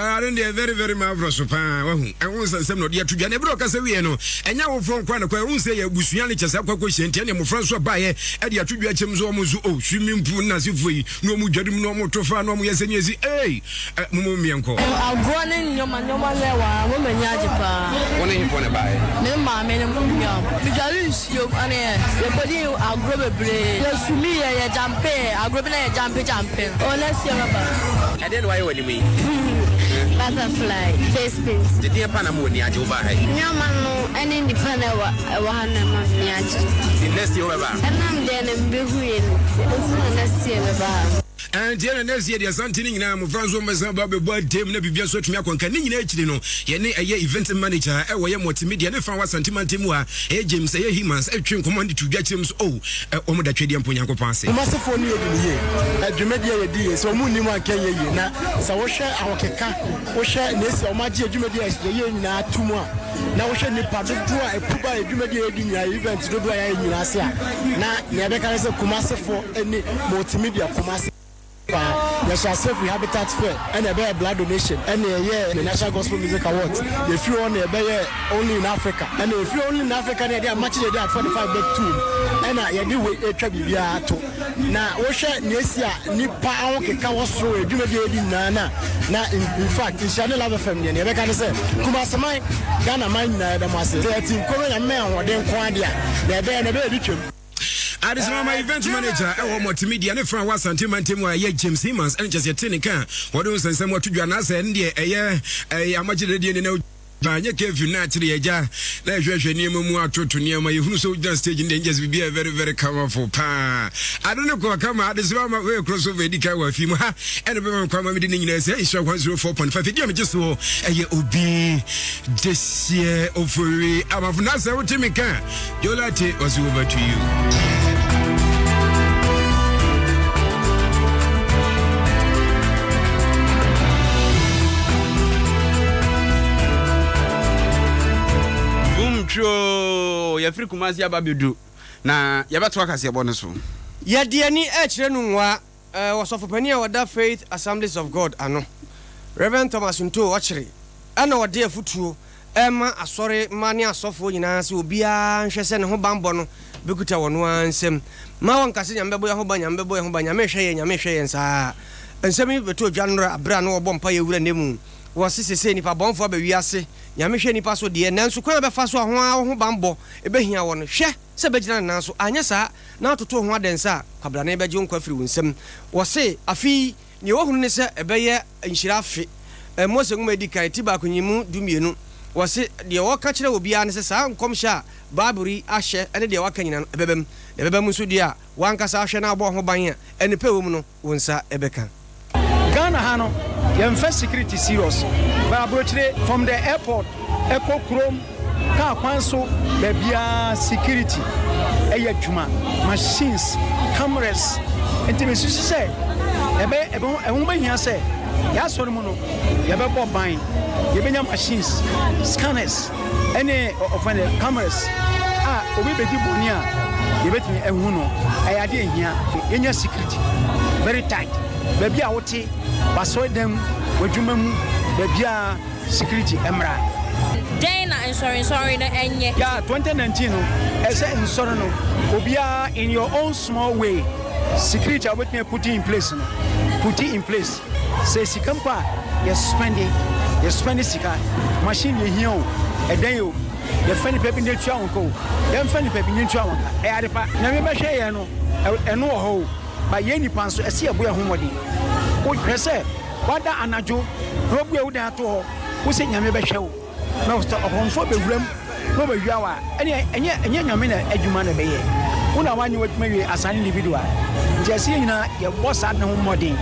Ah, no deɛ very very marvelous paa wahu ɛho nsɛnsɛm na ɔde ato dwa na ɛberɛ ɔkasa wieɛ no ɛnyɛ awofoɔ nkoa no kwan wohu sɛ yɛ abusua no kyɛ sɛ akɔ akɔhyia nti ɛne mmɔfra nso abaeɛ ɛde ato dwa kyɛm so ɔmo nso oh swimming pool ne nasefoɔ yi na ɔmo dware mu na ɔmo to fa na ɔmo yɛ sɛ ne ɛsi ei eh, momo mmeɛ nkɔ. Agorɔ ne nneɛma nneɛma no ɛwɔ ha, mo m'ani agye paa. Wo ne hefoɔ na ɛbaeɛ? Me maame ne me nua. Medware nsuom ɛne yɛkɔdi agorɔ bebree. Yɛ swimmiiɛ, yɛ jumpee, agorɔ bi na yɛ jumpe jumpe no. Oh next year mɛba. Ɛdeɛn na wayɛ w'anim yi? Butterfly, face paint. Nti deɛn paa na ama w'ani agye wobaa ha yi? Nneɛma no ɛne nnipa no ɛwɔ ha no ɛma m'ani agye. Nti next year wobɛba? Ɛnam deɛ na mebɛhuiɛ no nti, nti na next year mɛba ha. Ɛnti ɛna next year deɛ Asante no nyinaa mmofra nso wɔbɛsan aba abɛbɔ atam na biribiara nso atumi akɔ nka. Ne nyinaa akyiri no yɛne ɛyɛ event manager ɛwɔ yɛ multimedia ne fa wɔ Asante mantam mu ha ɛyɛ James ɛyɛ Hemans ɛtwe nkɔmmɔ de to dwa kyerɛ mu so oh wɔn da Twedeɛ mpo Nyankopɔn ase. Kumasefoɔ no yɛdi no yie. Dwumadie a yɛdi yie, sɛ wɔn nnim a nka ɛnyɛ yie. Na sɛ wohwɛ ahokeka, wohwɛ nea esi a wɔagye yɛn dwumadie a yɛyɛ nyinaa to mu a, na wohwɛ nnipa dodoɔ a ɛpu ba yɛn dwumadie a yɛdi nyinaa, yɛn event dodoɔ a yɛayɛ nyinaa ase a, na nea yɛbɛka ne sɛ Kumasefoɔ ne Multimedia Kumasi paa. Yɛhyɛ aseɛ firi Habitat Fair ɛna ɛbɛyɛ Blood Donation ɛna yɛyɛɛ the National Gospel Music Awards. Yɛfiri hɔ na yɛbɛyɛɛ Only in Africa ɛna yɛfiri Only in Africa na yɛde Amakye Dede at 45 bɛtoom ɛna yɛde wei ɛretwa biribiara to. Na wohwɛ nea esi a nnipa ahokeka wɔ soro wɔ adwumadi a yɛdi nyinaa no a, na in fact Nhyira ne Love FM deɛ nea yɛbɛka ne sɛ Kumasi man, Ghana man nyinaa yɛda mo ase. Sɛ yɛte nkurom na Nyame ma yɛn ahoɔden nko ara deɛ a, nea ɛbɛyɛ no ɛbɛyɛ bi twam. Adesima ma event manager ɛwɔ multimedia ne fa wɔ Asante mantam a ɛyɛ James Hemans ɛne kyɛ sɛ yɛte ne nka a wɔde ho nsɛnsɛm ato dwa anaasɛ ɛne deɛ ɛyɛ ɛyɛ amakyerɛ deɛ ne na Anyɛ curfew na akyere yɛgya na yɛhwɛhwɛ nneɛma mu atoto nneɛma yɛhunu sɛ wogyina stage no deɛ nkyɛ sɛ biribi yɛ very very colorful paa ade no kɔɔ kama ade so ama wei koro so ɛdi kan wɔ afi mu ha ɛna bɛma me kwan ma mede ne nyinaa sɛ nhyira 104.5 ɛdi a megye soɔ ɛyɛ obi gyehyeɛ ofori amafo na sɛ wote me ka Jolate ɔse over to you. Boom twoo yɛfiri Kumasi aba bɛdu na yɛbɛtoa kaseɛbɔ no so. Yɛde ani rekyerɛ no mua Ɔsɔfopanin a ɔda Faith Assemblies of God ano, Rev. Thomas Ntoo Ɔkyere na ɔde afotuo rema asɔre mma ne asɔfoɔ nyinaa sɛ obiara nhwɛ sɛ ne ho banbɔ no bɛkuta wɔn ara nsam. Mma wɔnka sɛ Nyame bɛbɔ yɛn ho ban, Nyame bɛbɔ yɛn ho ban, Nyame rehwɛ yɛn, Nyame rehwɛ yɛn saa. Nsɛm yi bɛtɔɔ dwa nnora berɛ a na wɔrebɔ mpaeɛ wura nna mu. Wɔse sesei nnipa bɔnfoɔ aba wiase, Nyame hwɛ nnipa so deɛ, nanso kwan a bɛfa so a ho ara wo ho banbɔ bɛhia wɔn. Hwɛ! Sɛ bɛgyina ne nan so, anyɛ saa na atoto wo ho adɛnsa a, kwabrane bɛgye wo nkwa afiri wo nsam. Wɔse, afe yi, nea wɔhunu ne sɛ ɛbɛyɛ nhyira afe. Mose Nwoma a Edi Kan, ti baako nyiyimu 12, wɔse, Deɛ wɔka kyerɛ obiara ne sɛ saa nkɔmhyɛ a Bible yi ahyɛ ne deɛ wɔaka nyinaa no, ɛbɛbam. Na ɛbɛbam nso deɛ a, w'ankasa ahwɛ na abɔ wo ho ban a, nnepa a ɛwɔ mu no, wo nsa bɛka. Ghana ha no yɛnfa security serious but abrokyire from the airport ɛkɔ kurom car kwan so baabiaa security ɛyɛ adwuma machines cameras nti me susu sɛ ɛbɛ ɛbɛ ɛho bɛhia sɛ yɛasɔre mu no yɛbɛbɔ ban yɛbɛnya machines scanners ɛne ɔfɛn dɛ cameras a obi bedi bɔne a yɛbɛtumi ahu no. Ɛyɛ adeɛ ehia yɛnya security very tight baabi a wote, w'asɔredan mu, w'adwuma mu, baabiara security mmra. Dɛn na nsɔrensɔre no nyɛ? Yeah, 2019 no ɛsɛ nsɔre no obiara in your own small way security a wobɛtumi a put in place no put in place. Sɛ sika mpo a yɛ spɛnde, yɛ spɛnde sika, machine yɛ hia o, ɛdɛn o, yɛ fɛ nipa bi ntua wɔn ka o, yɛn fɛ nipa bi ntua wɔn ka, ɛyɛ ade pa. Nyame bɛhwɛ yɛn no, ɛno wɔ hɔ o, but yɛn nipa nso ɛsɛ yɛ bɔ yɛn ho mmɔden. Wo hwɛ sɛ wada anadwo na wabue wo dan ato hɔ, wo sɛ Nyame bɛhwɛ wo, na sɛ ɔkɔmfoɔ bɛwura mu na ɔbɛwia wo a, ɛneɛ ɛnyɛ ɛnyɛ Nyame na adwuma na ɛbɛyɛ, wo na wanyɛ w'adwuma wie as an individual, nti ɛsɛ yɛn nyinaa yɛbɔ saa ade no ho mmɔden.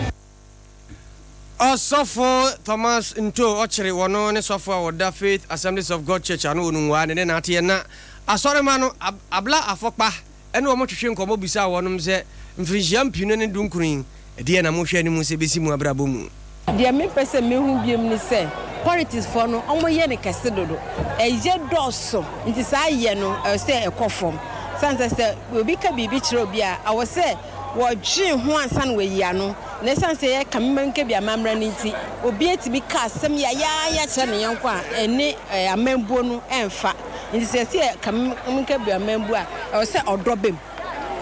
Ɔsɔfo Thomas Ntoh Ɔkyere wɔ no ne sɔfo a ɔda Faith Assemblies of God Church ano wɔ Nungua ne ne naateɛ na Asɔremma no Abla Afɔkpa ne wɔn twetwe nkɔmmɔ bisaa wɔnom sɛ mfirinhyia mpenu ne dunkron yi ɛdeɛn na mohwɛ anim sɛ ɛbɛsi mo abrabɔ mu? Deɛ mempɛ sɛ mehu biom ne sɛ politics foɔ no ɔmo yɛ no kɛse dodo, ɛyɛ dɔɔso nti saa yɛ no ɛwɔ sɛ ɛkɔ fam sane sɛ sɛ obi ka biribi kyerɛ obi a ɛwɔ sɛ wɔdwen ho ansa na wɔayi ano. Na ɛsiane sɛ yɛka Mmeranka bi amammerɛ no nti, obiara tumi ka asɛm yayaaya kyerɛ ne yɔnko a ɛne amambuo no mfa. Nti sɛ yɛse yɛka Mmeranka bi amambuo a, ɛwɔ sɛ ɔdɔ ba mu.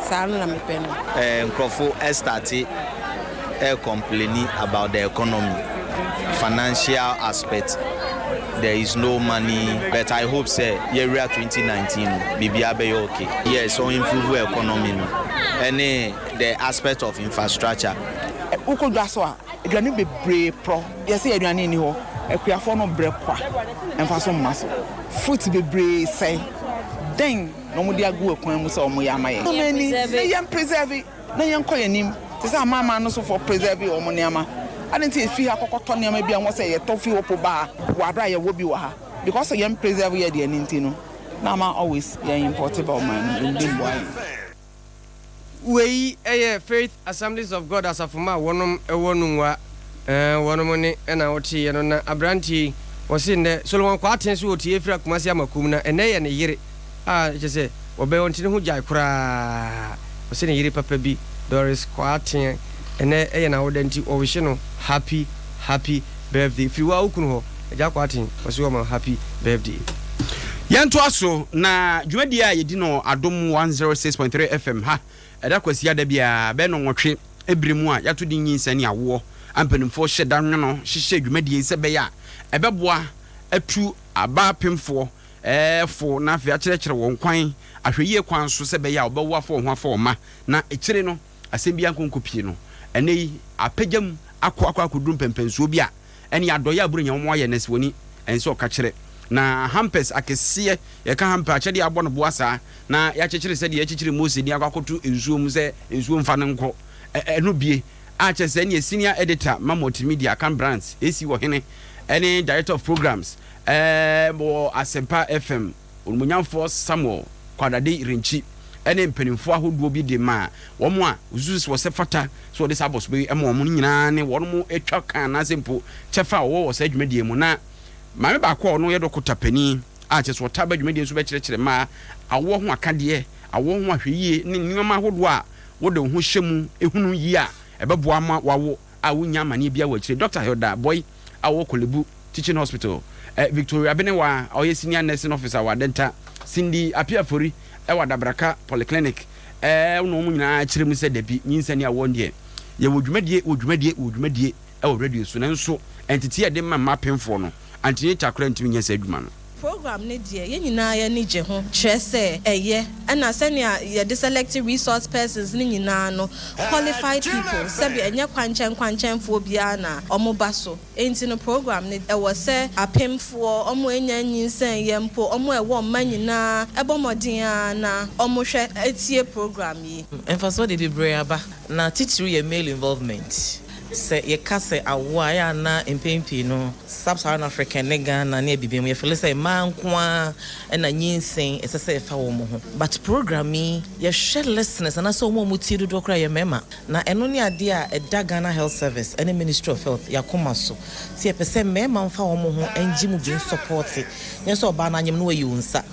Saa no na mepɛ no. Nkurɔfo starte ɛrecomplaini about the economy, financial aspect, there is no money but I hope sɛ yɛwura 2019 no biribiara bɛyɛ okay. Yes, ɔ improve economy no ɛne the aspect of infrastructure. Wokɔ dwa so a, aduane bebree porɔ. Yɛse aduane nni hɔ. Akuafoɔ no brɛ kwa, mfaso mma so. Fruit bebree sɛe. Dɛn na wɔde agu akwan mu sɛ wɔyɛ ama yɛn? Yɛn ani na yɛn preserve na yɛnkɔ yɛn anim te sɛ amanaman no sofoɔ preserve wɔn nneɛma. Adɛn nti yɛfiri ha kɔkɔtɔ nneɛma bi a ɛwɔ sɛ yɛtɔ firi hɔ po ba ha wɔ aberɛ a yɛwɔ bi wɔ ha? Because yɛn preserve yɛ deɛ no nti no na ama always yɛn import ba ɔman no mu, ɛndi mmoa yɛn. Wei yɛ Faith Assemblies of God asafomma a wɔnom wɔ Nungua eh, wɔnom ne na woteeɛ no. Na abranteɛ yi, wɔse nnɛ Solomon Kwarteng nso ɔtie firi Kumasi Amakom na ɛnnɛ yɛ ne yere a kyerɛ sɛ wɔbɛn ɔnte ne ho gyae koraa. Ɔse ne yere papa bi Doris Kwarteng ɛnnɛ yɛ n'awoda nti wɔwihye no happy happy birthday firi wo a wo kunu hɔ Agya Kwarteng ɔse wɔma wo happy birthday. Yɛntoa so na dwumadie a yɛdi no Adom 106.3 FM ha ɛda Kwasiada biara bɛyɛ nnɔnwɔtwe berɛ mu a yɛato din Nyinsɛn ne Awoɔ a mpanimfoɔ hyɛ da nwono hyehyɛ dwumadie yi sɛ ɛbɛyɛ a ɛbɛboa atu aba apemfoɔ fo na afei akyerɛkyerɛ wɔn kwan ahwɛyie kwan so sɛ ɛbɛyɛ a wɔbɛwo afa wɔn ho afa wɔn mma na akyire no asɛm biara nkɔnkɔpie no. Ɛnnɛ yi apagya mu akɔ akɔ akɔduru mpɛnpɛnsoɔ bi a ɛne adɔeɛ a Buronya wɔn ayɛ no sɛ w'ani ɛnsɛ ɔka kyerɛ. Na hampers akɛseɛ, yɛka hamper akyɛdeɛ a abɔ no boa saa, na yɛakyekyere sɛdeɛ yɛkyekyere Mose de akɔ akɔto nsuo mu sɛ nsuo mfa no nkɔ, ɛno bie, a kyerɛ sɛ ɛneɛ Senior Editor ma Multimedia Akan Brands, AC Ɔhene, ɛne Director of Programs wɔ Asempa FM, Onimonyamfoɔ Samuel Kwadade Renkyi ne mpanimfoɔ ahodoɔ bi de maa wɔn a wɔsusu sɛ wɔsɛ fata sɛ wɔde saa abɔsobɔ yi ma wɔn no nyinaa ne wɔn twa ka anaasɛ mpo kyɛfa a wɔwɔ wɔ saa dwumadie mu. Na maame baako a ɔno yɛ dɔkota panin a kyerɛ sɛ ɔtaa ba dwumadie nso bɛkyerɛkyerɛ mmaa awoɔ ho akadeɛ, awoɔ ho ahwɛyie ne nneɛma ahodoɔ a wode wo ho hyɛ mu hunu yie a ɛbɛboa ama wawo a wonnya amaneɛ biara wɔ akyire. Dɔkta Hilda Boy a ɔwɔ Korle-Bu Teaching Hospital, Victoria Abenewa a ɔyɛ Senior Nursing Officer wɔ Adenta, Cindy Appiah-Afori wɔ Adabraka Polyclinic, na wɔn nyinaa kyerɛ mu sɛ dabi, nyinsɛn ne awoɔ deɛ, yɛwɔ dwumadie wɔ dwumadie wɔ dwumadie wɔ radio so, nanso nteteɛ a yɛde ma mmaa apemfoɔ no, antenatal koraa ntumi nyɛ saa adwuma no. Program no deɛ yɛn nyinaa yɛn ani gye ho, kyerɛ sɛ ɛyɛ, ɛna sɛnea yɛde select resource persons no nyinaa no, qualified people, sɛbi ɛnyɛ kwankyɛn kwankyɛnfoɔ biara na wɔba so. Enti no program no ɛwɔ sɛ apemfoɔ, wɔn a ɛnnya nyinsɛn yɛ mpo, wɔn a ɛwɔ mma nyinaa ɛbɔ mmɔden ara na wɔhwɛ tie program yi. Mfasoɔ deɛ bebree aba, na titiriw yɛ male involvement. Sɛ yɛka sɛ awoɔ a, ɛyɛ a na mpɛn pii no Sub-Saharan African ne Ghana ne Abibim yɛ feeli sɛ mmaa nko ara na nyinsen ɛsɛ sɛ ɛfa wɔn ho. But program yi yɛhwɛ listeners anaasɛ wɔn a wɔtie dodoɔ koraa yɛ mmarima. Na ɛno ne adeɛ a ɛda Ghana Health Service ne Ministry of Health yɛn akoma so sɛ yɛpɛ sɛ mmarima mfa wɔn ho ngye mu bi nsɔpɔɔte, nyɛ sɛ ɔbaa no anyem na wayi wo nsa.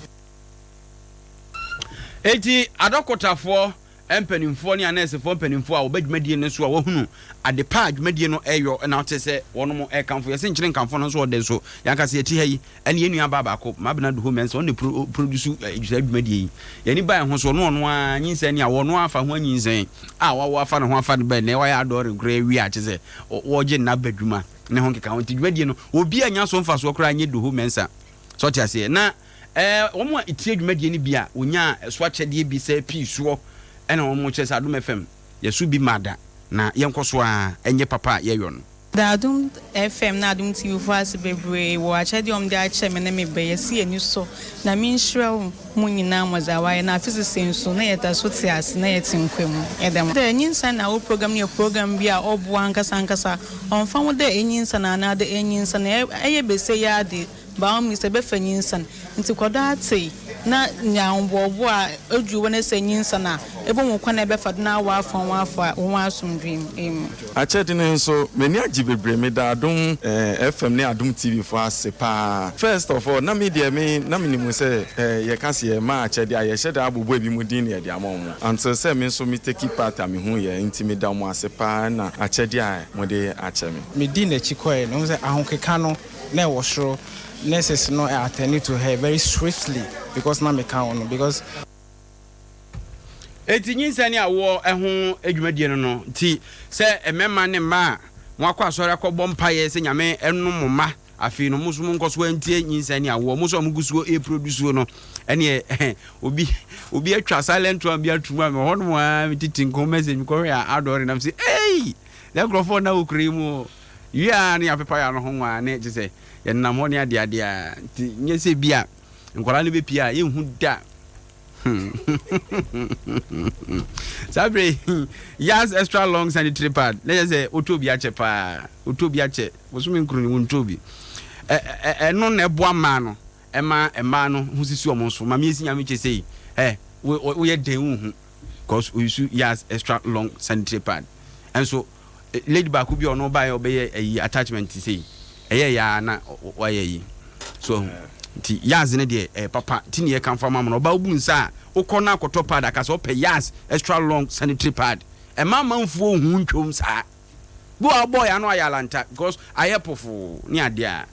Enti adɔkotafoɔ mpanimfoɔ ne anɛɛsefoɔ mpanimfoɔ a wɔba dwumadie no so a wɔahunu ade pa a dwumadie no reyɔ na wote sɛ wɔnom rekamfo. Yɛse nkyene nkamfo no nso ɔdɛ nso. Yɛn ankasa yɛte ha yi ɛne yɛn nua baa baako, Mabena Duho Mensah, ɔno na pro produce saa dwumadie yi. Yɛn ani ba ɛho so, ɔno ɔno ara nyinsɛn ne awoɔ, ɔno ara afa ho anyinsɛn a wawo afa ne ho afa ne ba nnɛ wayɛ adɔre koraa awie a kyerɛ sɛ wɔregye nna aba adwuma ne ho nkeka ho. Nti dwumadie no obi annya so mfasoɔ koraa nyɛ Duho Mensah. So ɔte aseɛ? Na ɛɛ wɔn a ɛtie dwumadie no bi a wɔnyaa ɛso akyɛdeɛ bi sɛ pii soɔ ɛna wɔn kyerɛ sɛ Adom FM yɛso bi mmaa da na yɛnkɔ so ara nyɛ papa a yɛyɔ no. Da Adom FM ne Adom TV foɔ ase bebree wɔ akyɛdeɛ a wɔn de akyɛ me ne me ba yi. Yɛsi yɛn ani sɔ. Nyame nhyira mo nyinaa mo dza wayɛ na afe sesei nso na yɛda so te ase na yɛte nkwa mu. Yɛda mo. Dɛ Nyinsɛn na Awo program no yɛ program bi a ɔboa ankasa ankasa. Ɔmmfa ho dɛ enyinsɛn anaa dɛ ennyinsɛn, ɛyɛ basia yi ara de, by all means ebɛfa nyinsɛn. Ntsi kɔ do ara tse. Na nya ahoboaboa a odur hɔ na sɛ nyinsa no a, ebohu kwan a ebɛfa do na awɔafo hɔn afa hɔn asomdwee mu. Akyɛde no nso, m'ani agye bebree. Meda Adom FM ne Adom TV foɔ ase paa. First of all, na me deɛ me na menim sɛ yɛka sɛ yɛrema akyɛde a, yɛhyɛ da abobɔ ebinom din na yɛde ama wɔn. Until sɛ me nso me take part a mehuiɛ nti meda wɔn ase paa na akyɛdeɛ a mode akyɛ me. Medii n'akyi kɔe no, wohu sɛ ahokeka no na ɛwɔ soro, nurses no attend to her very swiftly because na meka ho no because. Enti nyinsɛn ne awoɔ ho dwumadie no no nti sɛ mmarima ne mmaa a moakɔ asɔre akɔbɔ mpaeɛ sɛ Nyame nnom mo mma afei no mo nso monkɔ so ntie nyinsɛn ne awoɔ mo nso a mogu soɔ reproduce no ɛneɛ obi obi atwa silent one bi ato mu a mewɔ hɔnom a metete nko message mekɔhwɛ a adɔre nam sɛ ei na nkurɔfoɔ na wɔ kuro yi mu o wie a ne yɛapepa yɛ ano ho nwaa ne kye sɛ yɛnenam hɔ ne adeadeɛ a nti nyɛ sɛ bi a nkwadaa no bɛpie a yɛnhu da. Saa bere yi, Yas extra long sanitary pad na yɛ sɛ wotɔ bi akyɛ paa, wotɔ bi akyɛ bosome nkron ni wontɔ bi. Ɛno na ɛboa mmaa no, ɛma mmaa no ho sisi wɔn so. Maame esi nyame kyɛ sei, ɛ woyɛ dɛn wonhu cause oyusu Yas extra long sanitary pad. Ɛnso lady baako bi a ɔno baeɛ ɔbɛyɛ ayi attachment sei ɛyɛ yaa na wayɛ yi so ahu nti yaz no deɛ ɛyɛ papa nti ne yɛka mfa ma mo no ɔba wobu nsa a wokɔ no akɔtɔ pad aka sɛ ɔpɛ yaz extra long sanitary pad ɛma amanfoɔ hu ntwom saa bi wɔ abɔ yɛ ano ayɛ alanta because ayɛ pofo ne adeɛ a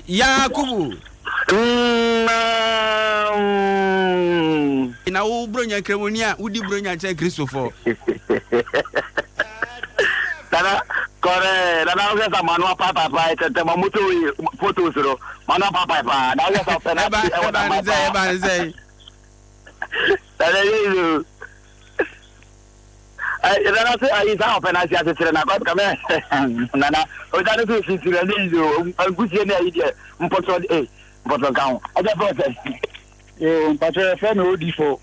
Yakubu Na wo Buronya Nkramoni a wodi Buronya kyɛn Kristofo. Nana kɔrɛ nana wohwɛ sa manu apaapae tɛntɛn ma moto yi photos no manu apaapae paa na wohwɛ sa ɔpɛ na ɛwɔ na ma paa. Ɛba ne sɛ. Nana yɛ yi o. Nana se ayi saa ɔpɛ na ase asekyerɛ na kɔ kame nana ogya ne so sisi na ɛnyɛ yi o nkusie ne ayi deɛ mpɔtɔ eh mpɔtɔ nka ho ɛgya fɛ sɛ. Yoo mpakyɛ yɛfrɛ me odifo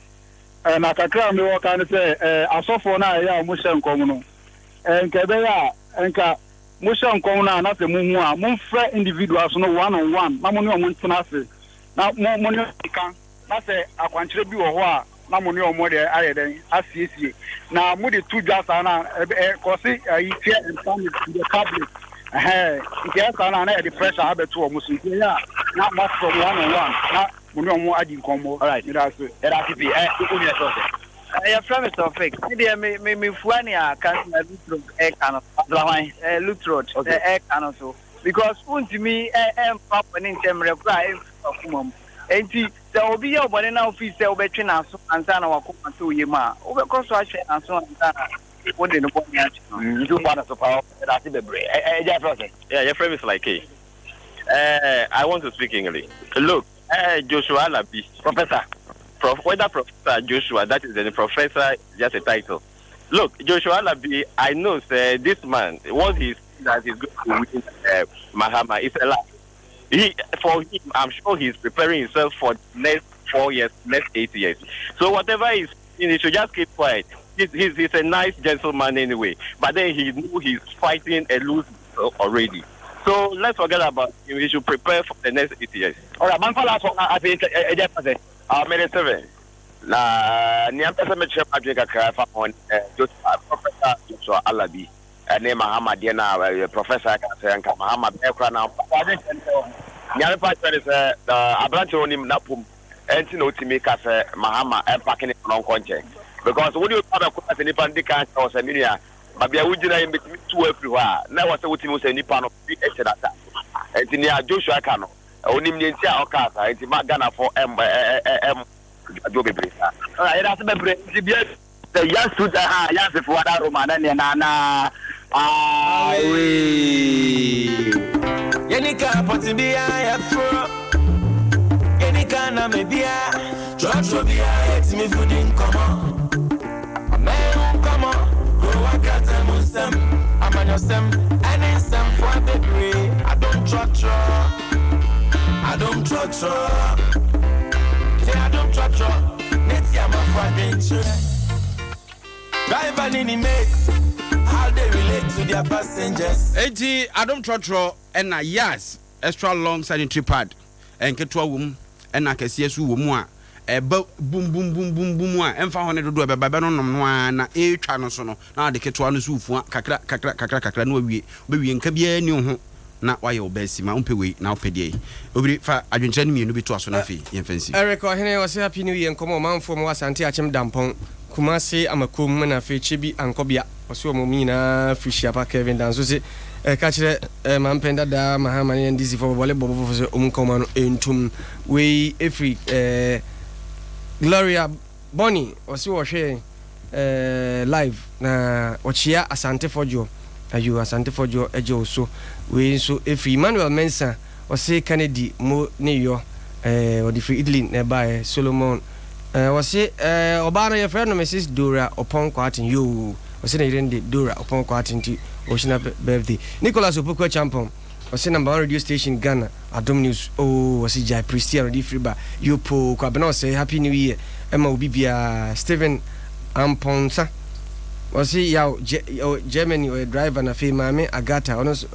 eh, na kakra a mewɔ ka ne sɛ eh, asɔfoɔ no a ɛyɛ a wɔhyɛ nkɔm no eh, nka ɛbɛyɛ a nka mohyɛ nkɔm no a na sɛ mohu a momfrɛ individuals no one on one na mo ne wɔn ntena ase na mo mo ne wɔn nka na sɛ akwankyerɛ bi wɔ hɔ a na mo ne wɔn de ayɛ dɛn asiesie na mo de to dwa saa na ɛ kɔse ayi fear and panic to the public ɛhɛn nti ɛyɛ saa na na yɛde pressure abɛto wɔn so nti ɛyɛ a na mo afrɛ wɔn one on one na mo ne wɔn adi nkɔmmɔ. Alright. Meda ase. Yɛda ase pii. Ɛ wo nua sɛ ɔsɛ. Yɛfrɛ me Taufik. Me deɛ me me mefua nea Councillor Lutrod ɛka no. Councillor hwan? Ɛ Lutrod Okay. ɛka no so because wontumi ɛ ɛmfa bɔne nkyɛ mmerɛ koraa a ɛmfiri w'akoma mu. Enti sɛ obi yɛ wo bɔne na wofii sɛ wobɛtwe n'aso ansa na w'akoma atɔ wo yam a, wobɛkɔ so atwe n'aso ansa na wode ne bɔne akyɛ no. Nti wofa no so paa. Yɛda ase bebree. Ɛ ɛ Agya yɛfrɛ wo sɛn? Yeah, yɛfrɛ me Sly K. Eh, I want to speak English. Look, eh, Joshua Alabi. Professor. Prof, whether Professor Joshua, that is the professor, just a title. Look, Joshua Alabi, I know, sir, this man, what he's that he's going to win uh, Mahama is a lie. He, for him, I'm sure he's preparing himself for next four years, next eight years. So whatever he's he should just keep quiet. He's, he's, he's a nice gentleman anyway. But then he knew he's fighting a lose already. So let's forget about him. He should prepare for the next eight years. All right, man, last one. I think Ah, mede seven. Na nea mpɛ sɛ mekyerɛ m'adwene kakra fa ho ne Joshua, Professor Joshua Alabi ne Mahama deɛ na Professor ka sɛ nka Mahama bɛyɛ koraa na nea mepa kyerɛ ne sɛ aberante onim n'apom ɛnti na otumi ka sɛ Mahama ɛmpake ne no nkɔ nkyɛn because wode obi abɛko na sɛ nipa no di kan kyerɛ wo sɛ me nua baabi a wogyina yi mbɛtumi tu afiri hɔ a na ɛwɔ sɛ wotumi hu sɛ nipa no bi hyɛ n'ata ɛnti nea Joshua ka no Onim nea nti a ɔkaa saa nti ma Ghanafo ɛmmɔ dwadwo bebree saa. Alright, yɛda ase bebree nti bia sɛ yasu ha yansefo ada Roma na neɛ na na awee. Yɛni kaa pɔte biara yɛforo Yɛni kaa nama biara Trɔtrɔ biara yɛtumi fo di nkɔmmɔ Ɔman ho nkɔmmɔ Kurowa krataa mu nsɛm Amanyɔsɛm Ɛne nsɛmfua bebree Adom trɔtrɔ Adom trɔtrɔ Tie adom trɔtrɔ Ne tie amafo adwenkyerɛ Driver ne ne mate How they relate to their passengers. Enti adom trɔtrɔ ɛna Yas extra long sanitary pad nketewa wom. Ɛna akɛseɛ nso wɔ mu a ɛba bum bum bum bum bum a ɛmfa ho ne dodoɔ a ɛbɛba, ɛbɛnonom no ara na ɛretwa no so no na wode ketewa no nso refua kakra kakra kakra kakra na wawie. Wobɛwie nka biara nni wo ho na woayɛ wo baasima. Wompɛ wei na wopɛ deɛ yi. Obiri, fa adwenkyerɛ no mmienu bi toa so na afei yɛmfa nsi. Eric Ɔhene ɔse Happy New Year nkɔmɔ ɔmanfoɔ mowɔ Asante Akyem Dampɔn, Kumase Amakom ɛna afei Kyebi Ankɔbea ɔse wɔn nyinaa firi Hyiapa Kevin Danso se ka kyerɛ Mampɛn Dadaa Mahama ne NDC foɔ bɔbɔle bɔ bɔfo sɛ ɔmu nka wɔn ano ntom Wei firi Gloria Bonny ɔse ɔhwɛ yɛn live na ɔkyea Asante Fɔdwoɔ ayoo Asante Fɔdwoɔ gye wo so Wei nso firi Emmanuel Mensah ɔse Kennedy mo ne yɔ ɔde firi Italy na ɛbaeɛ Solomon ɔse ɔbaa no yɛfrɛ no Mrs Dora Opong Kwarteng yoo ɔse ne yere no de Dora Opong Kwarteng nti ɔhyɛ na birthday Nicholas Opoku Acheampong Ɔse number one radio station Ghana Adom news oo ɔse gyae Pristia na ɔde firi ba yoo poo Kwabena ɔsɛe happy new year ɛma obi biaa Stephen Amponsah ɔse yaw ɔwɔ Germany ɔyɛ driver na afei maame Agatha ɔno nso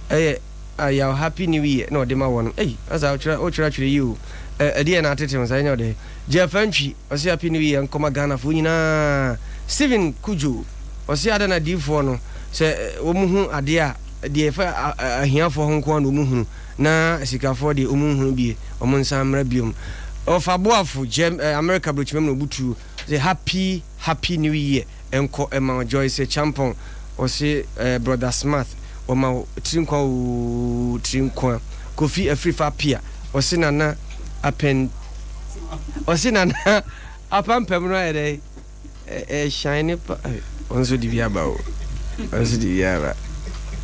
ɛyɛ ah yaw happy new year na ɔde ma wɔnom ei asa wotwerɛ wotwerɛ atwerɛ yie oo ɛ ɛdeɛ na atete ho saa ɛnyɛ ɔdɛ Jeff Antwi Ɔse happy new year nkɔma Ghanafoɔ nyinaa Stephen Kudjo ɔse adɛn na adiyifoɔ no sɛ wɔn hu adeɛ a deɛ ɛfa ahiafoɔ ho nkoaa na wɔn hunu na asikafoɔ deɛ wɔn nhunu bie wɔn nsan mmra biom Ɔfa Boafo Germ America brokyima mu na ɔbutuo ɔse happy happy new year nkɔ ma wo Joyce Acheampong ɔse brother Smart wɔma wo tiri nkwa oo tiri nkwa Kofi Afrifa Appiah ɔse Nana Apen Ɔse nana apampam no ayɛ dɛ ɛhyɛn pa ɔno nso de bi aba o ɔno nso de bi aba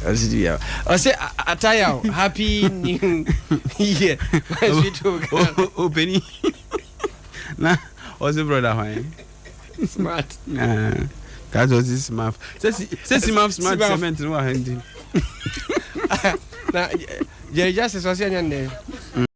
ɔno nso de bi aba ɔse ataya o happy new year my sweet home Ghana. Opani na ɔse brother hwan. Smart. That's what is smart. Say smart smart cement no wa handy. Na Jerry Justice ɔse ɛnyɛ ndɛ.